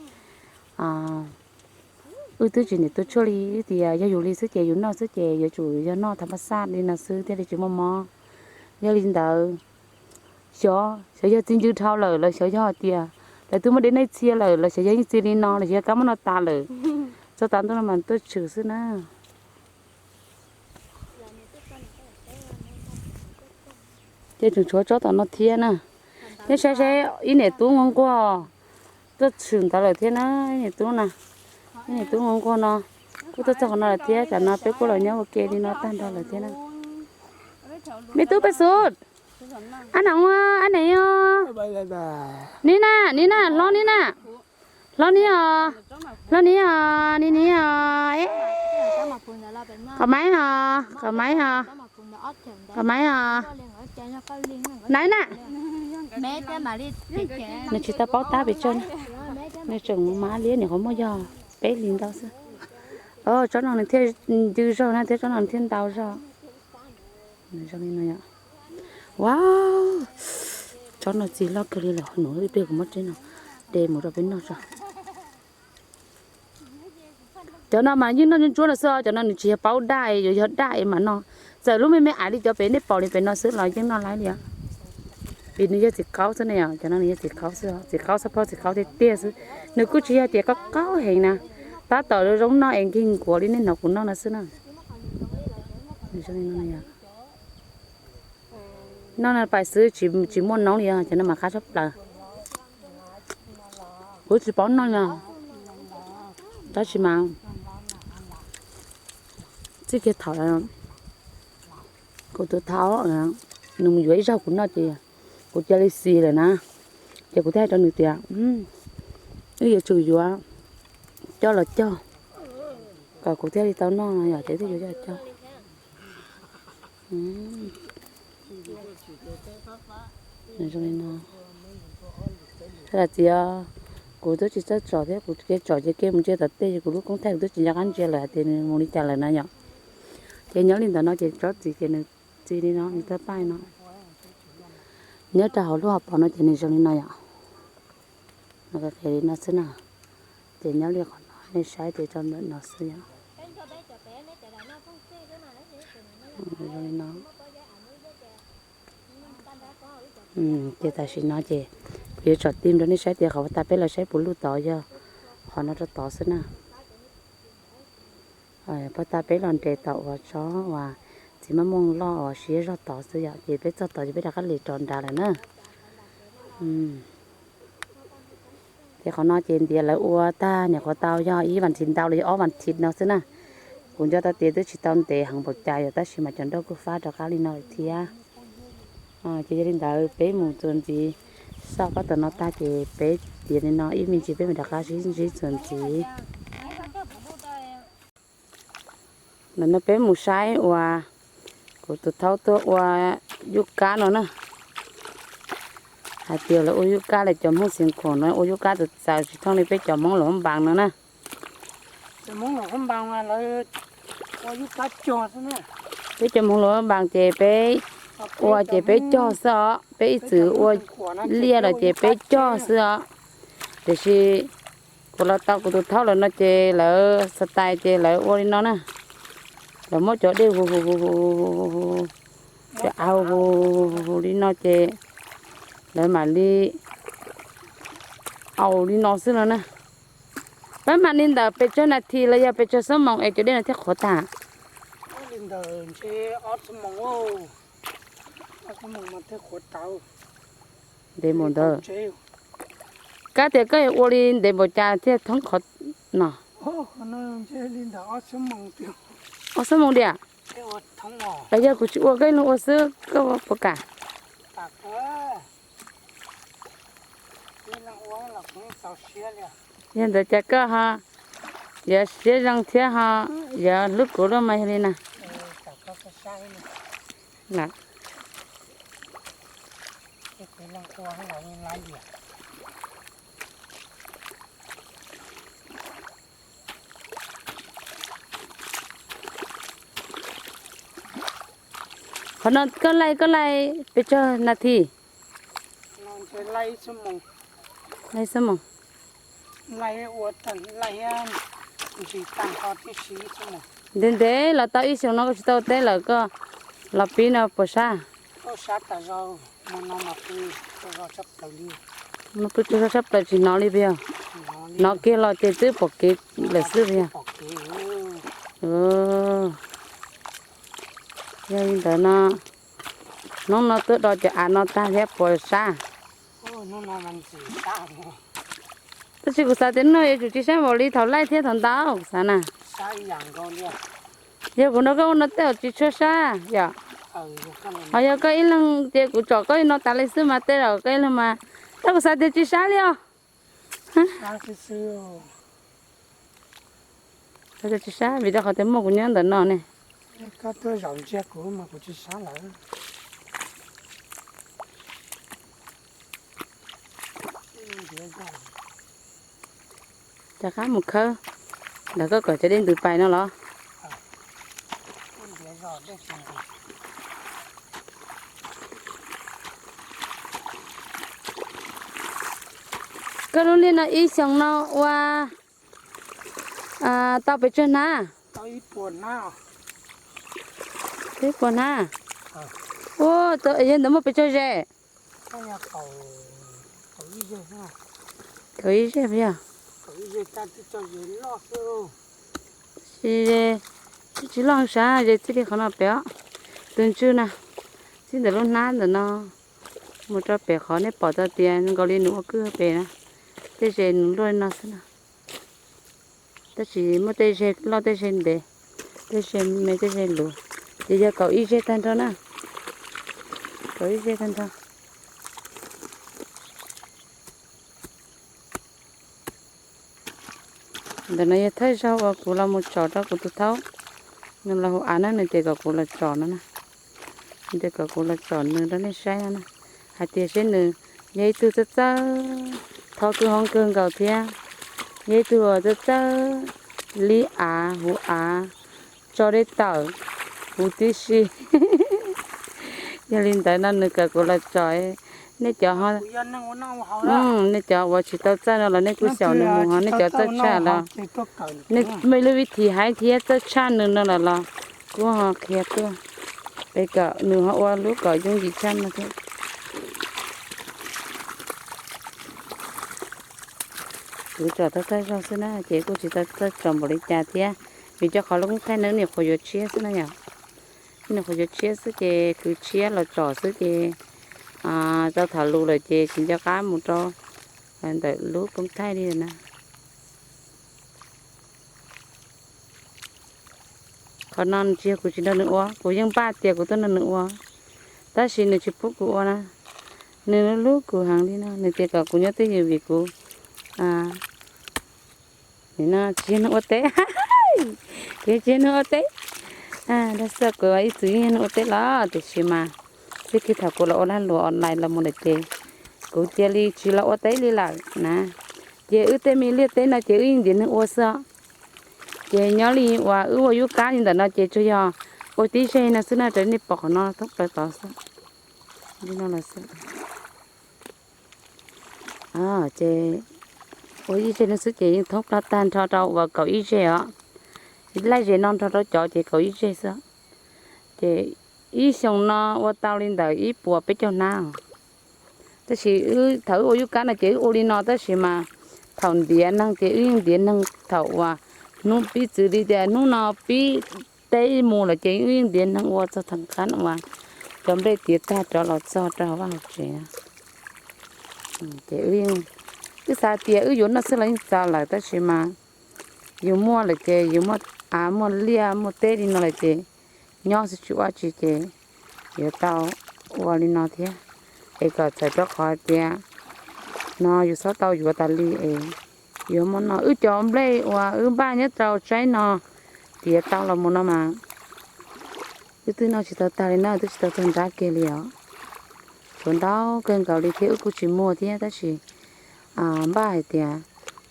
wb twb tsis niam tu tshuaj li, wb tias yog yus li xwb ces yus noj xwb ces yuav tsum yog noj thab mab xaj li no xwb thiaj li tsis muaj mob. Yog li ntawd, xyov, xyov yog txi ncw dhau lawm los xyov yog hais tias lawv twb muab dej neej txhia lawm los xyov yog yeej txi li no los xyov yog kab muab noj tas lawm. Txog tav ntuj no mas tuaj tshwm xwb na. Ces tseem tshuav tsob tom no thiab na. Neb saib seb ib niam tub nquag nquag tuaj tshwm ntawd lawm thiab na, ib niam tub na. Ib niam tub nquag nquag no kuj tuaj txog qhov no lawm thiab, tsam no peb kuj los nyob ua ke li no tag nrho lawm thiab na. Me tub pej xus, ab nam, ab nam, ni na, ni na, hlob ni na, hlob ni os, hlob ni os, ni ni os, qhov maiv os, qhov maiv os, qhov maiv os. Naiv na, nws tsis tau paub tab pes tsawg na, nws tseem mab liab nyuam qhuav muaj yog peb hlis ntau xwb. Tsob no nws thiaj ncw zog na thiab tsob no nws thiaj ntau zog. Zoo li no yom. Wow, tsob no txi loj kawg li lawm, nuv ib pliag kuv muab tsob no de mus rau peb noj tso. Cov no mas yeej noj ntsuab ntsuab no xwb os, cov no nws tsis yog paub daj, yuav yog daj mas noj. Txawm lub me me aiv li cov pem nej pom li pem no xwb los yeej noj laib li os. Vim nws yog txiv qaub xwb ne, cov no nws yog txiv qaub xwb, txiv qaub xab phob txiv qaub tiag tiag xwb. Nws kuj tsis yog tias qaub qaub heev na, tab tom zoo noj es nkig nkuav li nej hnov kuv noj no xwb na. Noj no pais xwb tsis muaj noob li os, cov no mas qab tshaj plaws. Kuv tsis paub noj no, tab sis mas txij kiag thaum kuv tus thaub nws mus yuav ib zaug kuv noj ces kuv cia li xis lawm na. Ces kuv thiaj hais rau nws tias, wb yuav tsum yuav coj los cog kom kuv thiaj li tau noj no yom, ces thiaj yuav coj los cog. Zoo li no. Txiv, kuv twb tsis txawj tsom thiab, kuv kev tsom ces kev mus ntsia tom tej, kuv lub koob thaij kuv twb tsis nco qab ntsia lawm hais tias nws mus li cas lawm na yom. Ces nyob li ntawm no ces tsob txiv ces nws txi li no, nws tawg paj no. Nyob rau hauv lub hauv paus no ces nws zoo li no yom. Nws qis qis li no xwb na. Ces nyob li qhov no nej saib ces rau ntawm no xwb yom. Zoo li no. Ces tam sim no ces kuv yuav tsom tim rau nej saib tias qhov puag ta peb los saib puv luj tod yog qhov no rau tod xwb na. Puag ta peb los nres tom uas tsob uas txiv maj mooj loj uas siab zog tod xwb yom, ces peb txog tod ces peb rov qab li rov nrad lawm na. Ces qhov no ces ntiav lawv ua tag nyuam qhuav tau yog ib vas thiv ntau los yog ob vas thiv no xwb na. Kuv nco tau tias twb tsis tau ntev heev npaum cas yom, tab sis mas cov nroj kuj fab rov qab li no lawm thiab. Ces yog li ntawd peb mus txuas ntxiv, xauj pab tom no tag ces peb tiav li no ib me ntsis peb mam rov qab sib ntsib txuas ntxiv. Ntawm no peb mus saib uas kuv tus thaub tuaj ua yub kab no na. Hais tias lawv ua yub kab lawm, cov Hmoob Xeev Khuam no ua yub kab txawv txawv tsis thooj li peb cov Hmoob Luam Npas no na. Peb cov Hmoob Luam Npas ces peb ua ces peb cog xwb os, peb ib txwm ua liaj los ces peb cog xwb os. Tiam sis kuv los tau kuv tus thaub lawm no ces lawv xav tais ces lawv ua li no na. Lawv muab cov dej hu hu hu hu, cov av hu hu hu li no ces lawv mam li au li no xwb no na. Peb mam li ntawm pes tsawg nas this los yog pes tsawg xuab moos es cov dej no thiaj qhuav tag? Ntev npaum ntawd. Kab tias koj yuav ua li ntev npaum cas thiaj thoob qhov no? Ob xuab moos diam. Los yog kuv tsis ua koj ib leeg ua xwb koj puas kam? Yog ntawd cas koj ho yuav siab zoo thiab ho yuav hlub kuv luaj mas yog li na. Qhov no koj laij koj laij pes tsawg nas this? Laij xuab moos. Ntev ntev los tau ib xyoos no koj tsis tau teb lawm koj los pib no puas sab? Pw tsaug zog sab plaws tsis hnov li puas yog? Hnov kiag los ces twb pom kev lawm xwb puas yog? Yog li ntawd no, hnub no tuaj do cov av no tag thiab puas sab? Tab sis kuv xav tias hnub no yuav tsum tsis sab npaum li thaum laij thiab thaum ntau kuv xav na. Yog kuv nrog koj ua no tej zaum tsis tshua sab yom. Ho yog koj ib leeg ces kuv tsom koj li no tas li xwb mas tej zaum koj ib leeg mas, tab kuv xav tias tsis sab li os. Tsis sab vim rau qhov tias muaj kuv nyob ntawm no ne. Rov qab mus khawb ntawd koj kom cov dej ntws pais no los? Koj lub liaj no ib xyoos no ua tau pes tsawg hnab? Ib puas hnab. Ua, yog ntawd muaj pes tsawg ze? Kaum ib ze puas yog? Tab sis ze tsis loj sav, ze txij li qhov no pem os. Tus ntswg na, txij ntawm lub hnab ntawm no mus rau pem qhov nej pom tau tias nkaus li nws ua kwj pem na, tej ze nws luaj li no xwb na. Tab sis muaj tej ze loj tej ze ntev, tej ze me tej ze luv, ces yog kaum ib ze tag nrho na. Kaum ib ze tag nrho. Ntawm no yog thawj zaug uas kuv los mus tsom rau kuv tus thaub, nws los hu av na, nws tias kom kuv los tsom no na. Nws tias kom kuv los tsom nws rau nej saib no na, hais tias seb nws yog ib tug txawj txawj thov kwj hoob kawg nkaus thiab, yog ib tug uas txawj txawj li av, hu av, tso dej tawm huv tib si. Yog li ntawd no nws kom kuv los tsom. Nej cov, nej cov uas tsis tau txawj no los nej kuj xyaum nws mus, ho nej cov txawj tshaj los, nej muaj ib lub vib thim hais thiab txawj tshaj nws no lawm los kuj ho qhia tuaj, es kom nws ho ua lub kom yooj yim tshaj no thiab. Kuv tsom tau thawj zaug xwb na ces kuj tsis tau txawj tsom npaum li cas thiab, vim rau qhov lub koob thaij no nim qhuav yuav tshiab xwb na yom. Nim qhuav yuav tshiab xwb ces kwv tshiab los tsom xwb ces tau tham lus lawm ces tsis nco qab mus rau ntawm lub koob thaij li na. Qhov no tsis yog kuv tsis nrog nws ua, kuv yeej npaj tias kuv tuaj nrog nws ua, tab sis nws tsis pub kuv ua na. Nws hlub kuv heev li no, nws tias kom kuv nyob twj ywm vim kuv tsis yog neeg ua teb. Kuv tsis yog neeg ua teb. Dab xaj kuv ib txwm yeej yog neeg ua teb los tiam sis mas txij kiag thaum kuv los ua lag luam online los mus lawm ces kuv cia li tsis los ua teb li lawm na. Ces wb tej me liaj teb no ces wb yeej ntiav neeg ua xwb os. Ces nyob li uas wb ua yub kab li ntawm no ces tsuas yog ua tib zeg no xwb na, raws nej pom qhov no thoob plaws tod xwb. Li no los xwb. Ces ua ib zeg no xwb ces yeej thoob plaws tag nrho rau uas kaum ib zeg os. Laij zeg no nrog rau cov ces kaum ib zeg xwb. Ces ib xyoos no ua tau li ntawm ib puas peb caug hnab os. Tab sis thaum wb ua yub kab no ces wb ua li no tab sis mas thaum ntiav neeg ces wb yeej ntiav neeg thaum uas hnub pib txwv li tias hnub no pib teb mus lawm ces wb yeej ntiav neeg ua txog thaum qab uas cov nplej tiav tag rov los txog rau hauv vaj hauv tsev. Ces wb xav tias wb yuav noj xwb los yeej txaus lawm tab sis mas yus muaj lawm ces yus muaj av muaj liaj muaj teb li no lawm ces nyob xwb tsis ua tsi ces yuav tau ua li no thiab, es kom txhawm rau qhov tias no yus txhob tau yuav tas li es yuav muaj no. Wb cov nplej uas wb npaj nyob rau tsaib no tiav tau los mus no mas wb twb noj tsis tau tag li na, twb tsis tau txog nrab kiag li os. Tshuav ntau kawg nkaus li thiab wb kuj tsis muag thiab tab sis npaj hais tias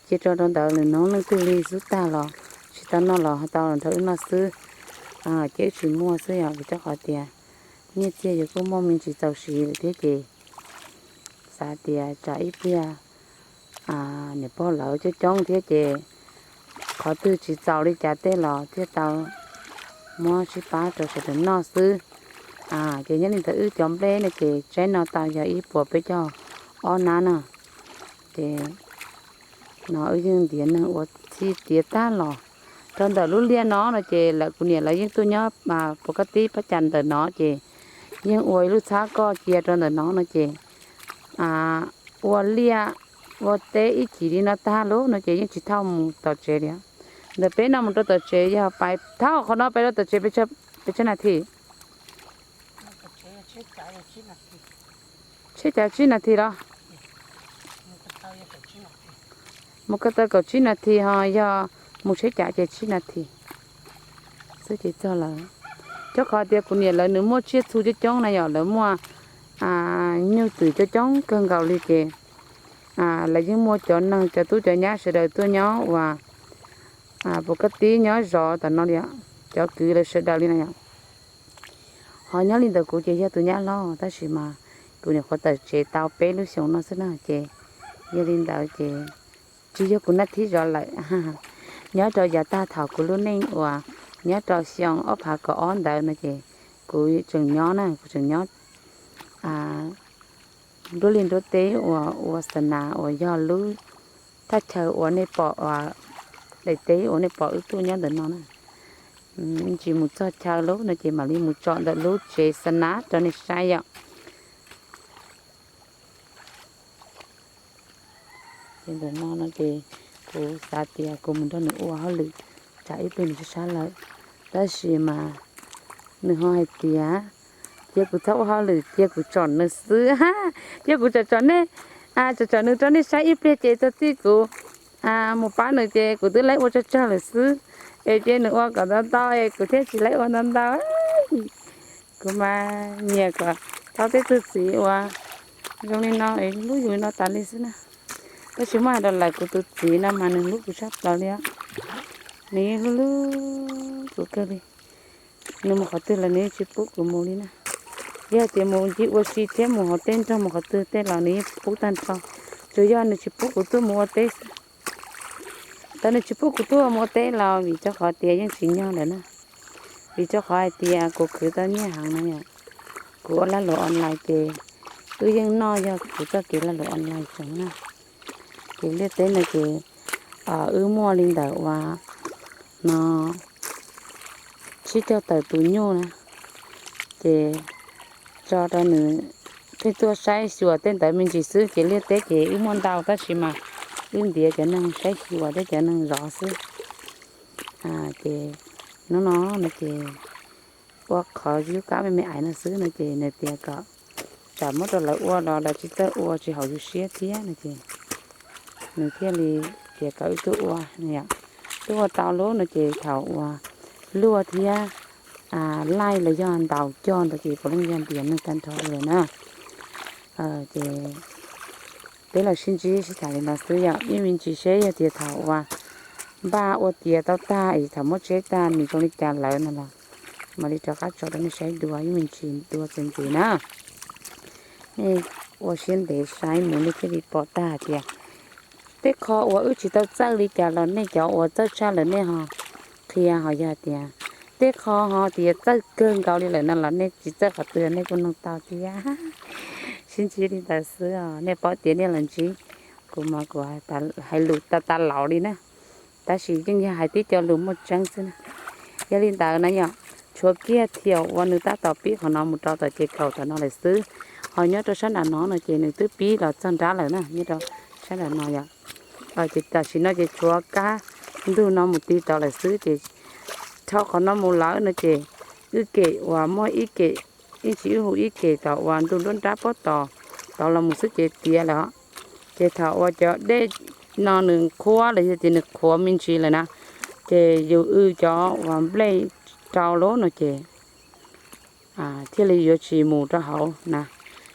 cia rau rau ntawd lwm hnub leej twg li xub tag los tsis tau noj los tau los nrog wb noj xwb. Ces wb tsis muag xwb yom, vim rau qhov tias nyiaj txiag yus kuj muaj me ntsis txaus siv lawm thiab ces xav tias tsam ib pliag niam pog lawv coob coob thiab ces qhov twg tsis txaus li cas tej los thiaj tau muab sib pab rau sawv daws noj xwb. Ces nyob li ntawd wb cov nplej no ces tsaib no tau yog ib puas peb caug ob hnab no. Ces no wb yeej ntiav neeg ua txhij tiav tag los rau ntawm lub liaj no no ces lawv kuv niam lawv yeej tuaj nyob puas kab tib pab cas ntawm no ces yeej ua ib lub txhab koj cia rau ntawm no no ces ua liaj ua teb ib chim li no tag lub no ces yeej tsis thauj mus tom tsev li. Ntawm peb no mus rau tom tsev yog pais thauj qhov no pais rau tom tsev pes tsawg nas this? Tsheb cav tsib nas this los? Mus ko taw kaum tsib nas this ho yog mus tsheb cav ces tsib nas this xwb ces txog lawm. Rau qhov tias kuv niam lawv nws muaj tsiaj txhu coob coob na yom, lawv muaj nyuj twm coob coob kawg nkaus li ces lawv yeej muaj cov neeg cov tub cov nyab sawv daws tuaj nyob uas puas kab tib nyob zov tom no li, cov kwv lawv sawv daws li no yom. Ho nyob li ntawd kuv ces yog tus nyab loj tab sis mas kuv nyuam qhuav tawm tsev tau peb lub xyoos no xwb na ces yog li ntawd ces tsis yog kuv nab thib zov lawm. Nyob rau yav tag thaum kuv lub neej uas nyob rau xyoo ob phav kaum ob ntawd no ces kuv tseem nyob na, kuv tseem nyob nruab liaj nruab teb uas ua xa nas uas yog lub thaj chaw uas nej pom, daim teb uas nej pom wb tuaj nyob ntawm no na. Ntsis mus txog chaw lub no ces mam li mus tsom ntawm lub tsev xa nas rau nej saib yom. Ces ntawm no no ces kuv xav tias kuv mus nrog nws ua hauj lwm tsam ib pliag nws sab sab lawm, tab sis mas nws ho hais tias cia kuv txhob ua hauj lwm, cia kuv tsom nws xwb, cia kuv tsom tsom nej, tsom tsom nws rau nej saib ib pliag ces txog txij kuv mus pab nws ces kuv twb laib ua tsawg tsawg lawm xwb. Es ces nws ua kom ntau ntau es kuv thiaj tsis laib ua ntau ntau. Kuv mas nyiam kom tau tej tug txiv uas zoo li no es hlub yus li no tas li xwb na. Tab sis muab hais rau lawv kuv tus txiv no mas nws hlub kuv tshaj plaws li os. Nws yeej hlub hlub kuv kawg li. Nws mus qhov twg los nws yeej tsis pub kuv mus li na. Yog tias mus ncig ua si thiab mus hauv teb nrog mus qhov twg tej los nws yeej pub tag nrho. Tsuas yog nws tsis pub kuv tuaj mus ua teb xwb. Thaum nws tsis pub kuv tuaj mus ua teb los vim rau qhov tias yeej tsim nyog lawm na. Vim rau qhov hais tias kuv khwv tau nyiaj heev na yom. Kuv ua lag luam online ces wb yeej noj yog kuv txoj kev lag luam online tsoom na. Ces liaj teb no ces Wb muaj li ntawm uas no tsib caug tawm tus nyuj na, ces tso rau nws pheej tuaj saib xyuas tej ntawd me ntsis xwb, ces liaj teb ces wb muaj ntau tab sis mas wb ntiav cov neeg saib xyuas thiab cov neeg zov xwb. Ces hnub no no ces ua qhov yub kab me me ais no xwb no ces nws tias kom tsam muab rau lawv ua los lawv tsis txawj ua tsis haum yus siab thiab no ces nws thiaj li tias kom wb tuaj ua, tuaj ua tau lub no ces thaum uas luaj thiab laij los yog ntaus cog ntawd ces puav leej yog ntiav neeg tag nrho li lawm na. Ces peb los sib ntsib sib tham li no xwb yom, yeej me ntsis seb yog tias thaum uas npaj ua tiav tau tag es thaum muab tseb tag nws zoo li cas lawm no los mam li rov qab tso rau nej saib dua, yeej me ntsis dua txuas ntxiv na. Nej ua siab ntev saib mus nej thiaj li pom tag hais tias tej qho uas wb tsis tau txawj li cas los nej cov uas txawj tshaj lawm nej ho qhia, ho yog tias tej qho ho tias txawj kawg nkaus li lawm no los nej tsis txawj qhov twg nej kuj nug tau thiab. Sib ntsib li ntawd xwb os, nej paub tias nej los ntsib kuv mas kuv hais lus tas tas laus li na, tab sis yeej yog hais tib co lus muaj tseeb xwb na. Yog li ntawd na yom, tshuav kiag thiaum uas nws tab tom pib qhov no mus rau tom ces kaum tom no lawm xwb. Ho nyob rau sab nram no no ces nws twb pib los txog nrab lawm na, nyob rau sab nram no yom. Ces tam sim no ces tshuav kab ntug no mus ti tod lawm xwb ces rho qhov no mus lawm no ces wb kem uas muaj ib kem, ib ntsis wb hu ib kem tom uas ntug nruab nrab pob tos tod los mus xwb ces tiav lawm. Ces thaum uas cov dej no nws qhuav los yog tias nws qhuav me ntsis lawm na, ces yus wb cov uas nplej rau lawm no ces thiaj li yuav tsis mus rau hauv na.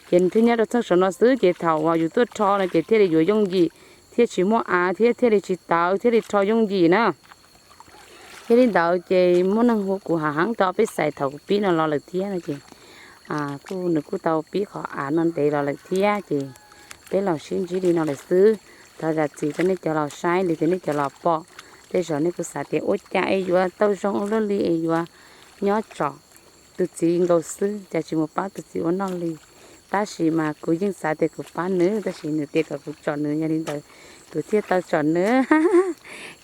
Ces nws thiaj nyob rau txheej saum no xwb ces thaum uas yus tuaj rho no ces thiaj li yuav yooj yim thiab tsis muaj av thiab thiaj li tsis tawv thiaj li rho yooj yim na. Yog li ntawd ces muaj neeg hu kuv hav heev tau peb xais thaum kuv pib no los lawm thiab no ces kuj nws kuj tau pib qhov av no ntev los lawm thiab ces peb los sib ntsib li no lawm xwb. Thov zam txim rau nej cov los saib li tias nej cov los pom, tej zaum nej kuj xav tias ua cas es yuav tau zoo ua luaj li es yuav nyob tsom tus txiv nkaus xwb cas tsis mus pab tus txiv ua noj li. Tab sis mas kuv yeej xav tias kuv pab nws tab sis nws tias kom kuv tsom nws, yog li ntawd kuv thiaj tau tsom nws.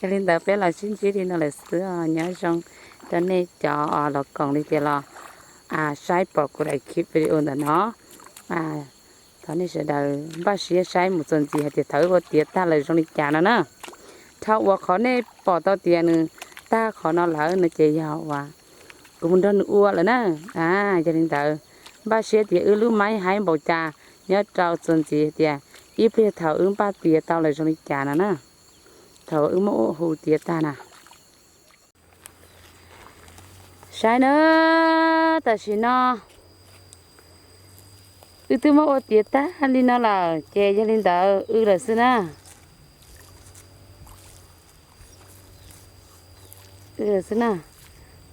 Yog li ntawd peb los sib ntsib li no lawm xwb os, nyob zoo rau nej cov los koom li tias los saib pom kuv daim clip video ntawm no. Thov nej sawv daws npaj siab saib mus txuas ntxiv hais tias thaum wb ua tiav tag lawm zoo li cas no na. Dhau uas qhov nej pom tau tias nws tag qhov no lawm no ces yog uas kuv mus nrog nws ua lawm na. Yog li ntawd npaj siab tias wb lub maib haib npaum cas, nyob rau txuas ntxiv tias ib pliag thaum wb npaj tiav tau lawm zoo li cas no na, thaum wb muab ua hu tiav tag na. Saib na, tam sim no wb twb muab ua tiav tag li no lawm ces yog li ntawd wb lawm xwb na. Wb lawm xwb na.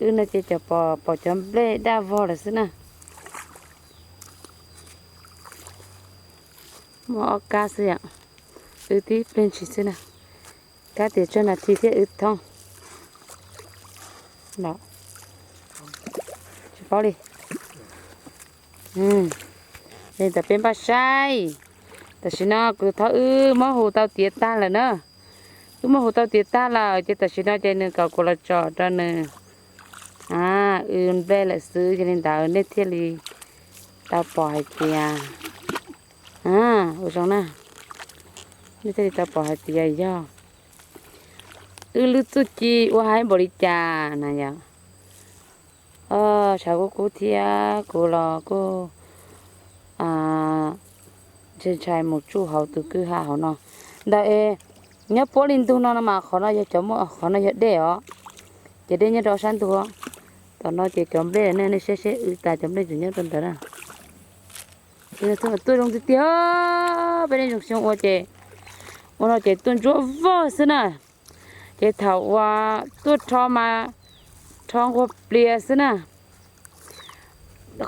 Wb no ces cov pom, pom cov nplej daj vog lawm xwb na. Muaj ob kab xwb yom. Wb tib pliag ntshis xwb na. Kab tias tsawg nas this thiab wb thoob. Tsis paub li. Li ntawd peb npaj saib. Tam sim no kuv thov wb muab hu tau tiav tag lawm na. Wb muab hu tau tiav tag lawm ces tam sim no ces nws kom kuv los tsom rau nws wb nplej lawm xwb. Yog li ntawd nej thiaj li tau pom hais tias, ua zoo na, nej thiaj li tau pom hais tias yog wb lub txuj ci ua haib npaum li cas na yom. Tshav kub kub thiab kuv los kuj ntshai ntshai mus tsuj hauv tus kwj ha hauv no. Ntawd es nyob puab li ntug no no mas qhov no yog cov muaj, qhov no yog dej os. Ces dej nyob rau sab ntug. Tom no ces cov nplej ne, nej saib seb wb tas cov nplej tseem nyob rau ntawd na. Tuaj zoo tiag tiag, peb nej zoo xyoo ua ces, ua no ces tuaj ntsuab vog xwb na. Ces thaum uas tuaj rho mas rho nquag plias xwb na.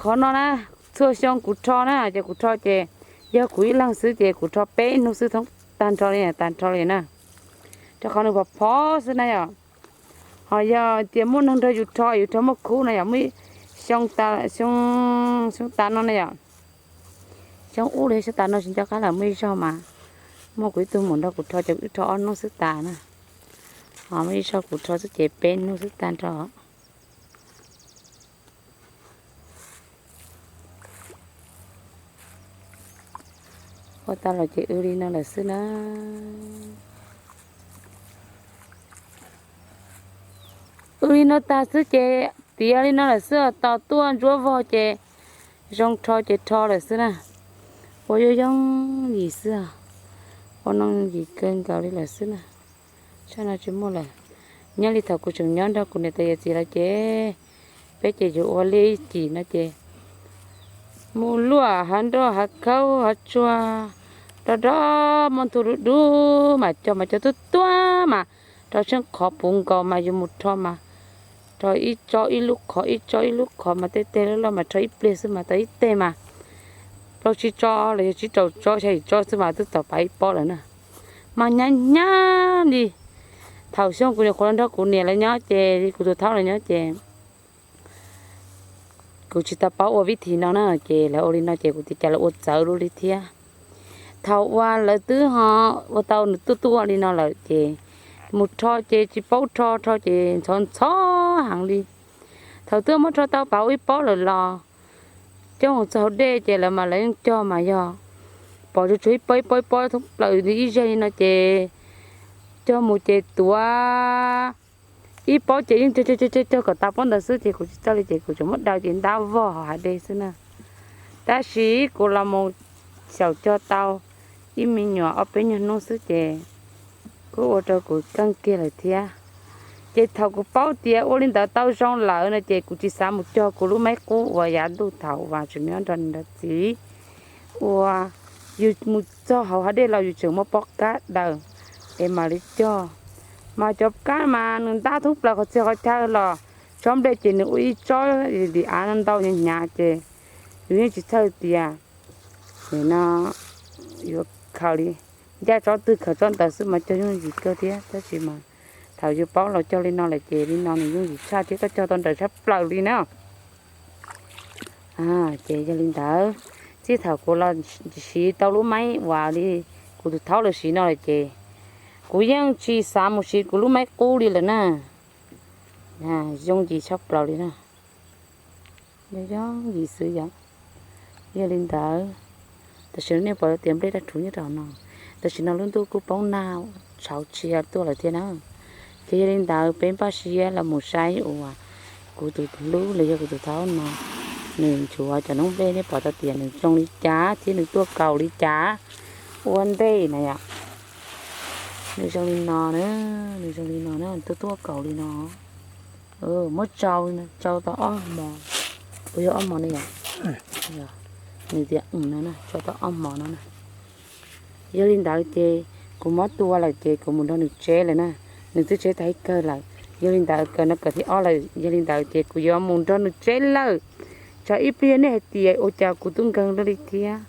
Qhov no na, txhua xyoo kuv rho na, ces kuv rho ces yog kuv ib leeg xwb ces kuv rho peb hnub xwb thoob tag nrho li, tag nrho li na. Rau qhov nws phov phov xwb na yom. Ho yog tias muaj neeg nrog yus rho, yus rho muaj khub no yom, muaj xyoo, xyoo tas no na yom. Xyoo ub li xyoo tas no tsis nco qab lawm, muaj ib zaug mas muaj kuv ib tug muam nrog kuv rho ces wb rho ob hnub xwb tas na. Muaj ib zaug kuv rho xwb ces peb hnub xwb tag nrho. Ua tau los ces wb li no lawm xwb na. Wb li no tag xwb ces tiav li no lawm xwb, tos tuaj ntsuab vog ces zoo rho ces rho lawm xwb na. Ua yooj yooj yim xwb, ua yooj yim kawg nkaus li lawm xwb na. Tshaj no tsis muaj lawm. Nyob li thaum kuv tseem nyob nrog kuv niam tais yawm txiv lawm ces peb ces yuav ua liaj ib cim no ces mus luaj hav nroj hav khaub hav tsuag, rov rov muaj ntug dub dub mas cog mas cog tuaj tuaj mas rau tsheej qhov puv nkaus mas yus mus rho mas rho ib tsob ib lub qhov ib tsob ib lub qhov mas tej teg loj loj mas rho ib pliag xwb mas tau ib teg mas plaub tsib tsob los yog tsib rau tsob xya yim tsob xwb mas twb tau pav ib pob lawm na. Mas hnyav hnyav li thaum xyoo kuv nyuam qhuav los nrog kuv niam lawv nyob ces kuv tus thaub lawv nyob ces kuv tsis tau paub ua vib thim no na ces lawv ua li no ces kuv tias cas lawv ua txawv luaj li thiab. Thaum uas lawv twb ho ua tau nws tuaj tuaj li no lawm ces mus rho ces tsis paub rho, rho ces ntxhov ntxhov heev li. Thaum twb muab rho tau pav ua ib pob lawm los coj mus txog hauv dej ces lawv mas lawv yeej cog mas yog pom tsuag tsuag ib pob ib pob ib pob thoob plaws li ib zeg li no ces cog mus ces tuav ib pob ces yeej cog cog cog cog kom tas pob ntawd xwb ces kuv tsis txawj li ces kuv tseem muab daws ces ntab vog hauv hav dej xwb na. Tab sis kuv los mus xyaum cog tau ib me nyuam ob peb nyuag hnub xwb ces kuj ua rau kuv keej kiag lawm thiab. Ces thaum kuv paub tias ua li ntawd tau zoo lawm no ces kuv tsis xav mus cog kuv lub maib qub uas yav ntuj thaum uas tseem nyob nrog niam nrog txiv ua, yus mus txog hauv hav dej los yus tseem muab pob kab daws es mam li cog. Mas cov kab mas nws ntab thoob plaws qhov txhia qhov chaw los tsob nplej ces nws ua ib tsob li av ntau hnyav hnyav ces yus yeej tsis txhawj tias no yuav khaws li, ncaj tsob twg khaws tsob ntawd xwb mas cog yooj yim kawg thiab. Tab sis mas thaum yus paub los cog li no lawm ces li no nws yooj yim tshaj thiab koj cog tau nrawm tshaj plaws li na. Ces yog li ntawd, txij thaum kuv los siv tau lub maib uas li kuv tus thaub lawv siv no lawm ces kuv yeej tsis xav mus siv kuv lub maib qub li lawm na. Yooj yim tshaj plaws li na. Yooj yooj yim xwb yom. Yog li ntawd, tam sim no nej pom tias nplej daj rhuv nyob rau hauv no. Tam sim no lub ntuj kuj poob nag tshauv tshia tuaj lawm thiab na. Ces yog li ntawd peb npaj siab los mus saib uas kuv tus hlub los yog kuv tus thaub no nws nchuav cov noob nplej, nej pom tau tias nws zoo li cas thiab nws tuaj kaus li cas ua ntej na yom. Nws zoo li no na, nws zoo li no na, tuaj tuaj kaus li no. Muab tsau, tsau tau ob hmo, puas yog ob hmo ne yom? Nws tias no na, tsau tau ob hmo no na. Yog li ntawd ces kuv muab tua lawm ces kuv mus nrog nws tseb lawm na. Nws twb tseb tag ib kawg lawm, yog li ntawd kawg no kawg thib ob lawm, yog li ntawd ces kuv yuav mus nrog nws tseb lawm. Tsam ib pliag nej hais tias ua cas kuv tub nkeeg luaj li thiab,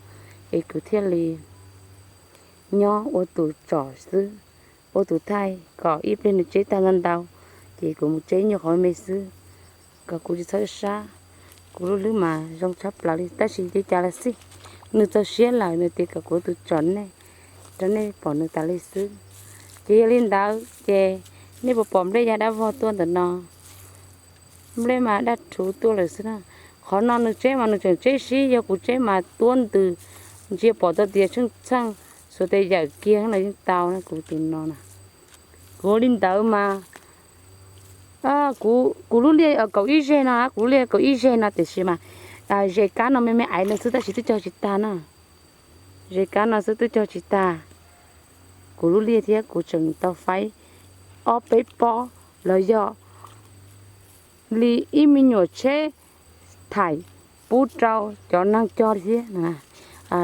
es kuv thiaj li nyob ua tus tsom xwb, ua tus thaij kom ib pliag nws tseb tag ntau ntau, ces kuv mus tseb nyuag qhov me xwb, kom kuv tsis txhob sab. Kuv lub hlwb mas zoo tshaj plaws li, tab sis li cas los xij, nws txaus siab lawm nws tias kom kuv ua tus tsom nej, rau nej pom nws tas li xwb. Ces yog li ntawd ces nej puas pom nplej ya dab vog tuaj ntawm no? Nplej mas daj rhuv tuaj lawm xwb na. Qhov no nws tseb mas nws tseem tseb sib, yog kuv tseb mas tuab ntws, ntsia pom tau tias tsheej txheej, xuas tes yawm kiag los yeej tau na kuv tus no na. Kuv ua li ntawd mas kuv lub liaj kaum ib zeg no, kuv lub liaj kaum ib zeg no tiam sis mas zes kab no me me aiv no xwb tab sis twb cog tsis tag na. Zes kab no xwb twb cog tsis tag. Kuv lub liaj thiab kuv tseem tau faib ob peb pob los yog li ib me nyuam tsheb thaim pub rau cov neeg cog thiab.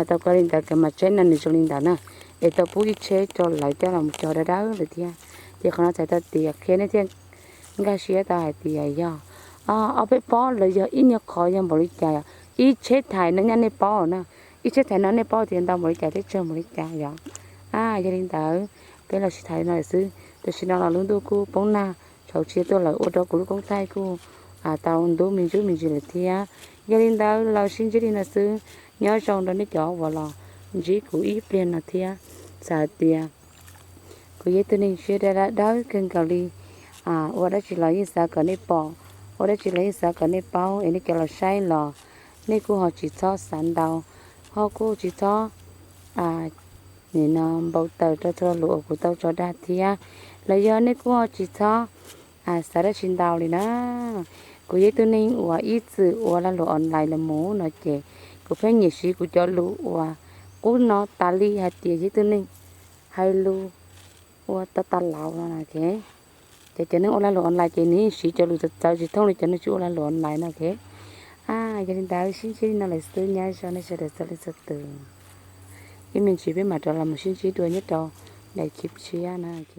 Tau kawg li ntawd kawg mas tsheb no nws zoo li ntawd na, es tau pub ib tsheb rau lawv coj los cog dawb dawb lawm thiab. Ces qhov no txhais tau tias qhia nej thiaj nkag siab tau hais tias yog ob peb pob los yog ib nyuag qhov yog npaum li cas. Ib tsheb thaim no nyaj nej paub na, ib tsheb thaim no nej paub tias ntau npaum li cas thiab tsawg npaum li cas yom. Yog li ntawd peb los sib tham li no lawm xwb, tam sim no los lub ntuj kuj poob nag tshauv tshia tuaj lawm ua rau kuv lub koob thaij kuj tau ntub me ntsis me ntsis lawm thiab. Yog li ntawd los sib ntsib li no xwb, nyob zoo rau nej cov uas los ntsib kuv ib pliag no thiab. Xav hais tias Kuv yog ib tug neeg siab dawb dawb kawg nkaus li. Ua dab tsi los yeej xav kom nej pom, ua dab tsi los yeej xav kom nej paub, es nej cov los saib los nej kuj ho tsis txhob xav ntau, ho kuj tsis txhob nim no npau taws rau txhua lus uas kuv tau tso dag thiab, los yog nej kuj ho tsis txhob xav dab tsi ntau li na. Kuv yog ib tug neeg uas ib txwm ua lag luam online los mus no ces kuv pheej nyiam siv kuv cov lus uas qub no tas li hais tias yog ib tug neeg hais lus ua tau tas laus no. Ces cov neeg ua lag luam online ces nws yeej siv cov lus txawv txawv tsis thooj li cov neeg tsis ua lag luam online no. Yog li ntawd sib ntsib li no lawm xwb, nyob zoo nej sawv daws txhua leej txhua tus. Ib me ntsis peb mam rov los mus sib ntsib dua nyob rau daim clip tshiab no ok.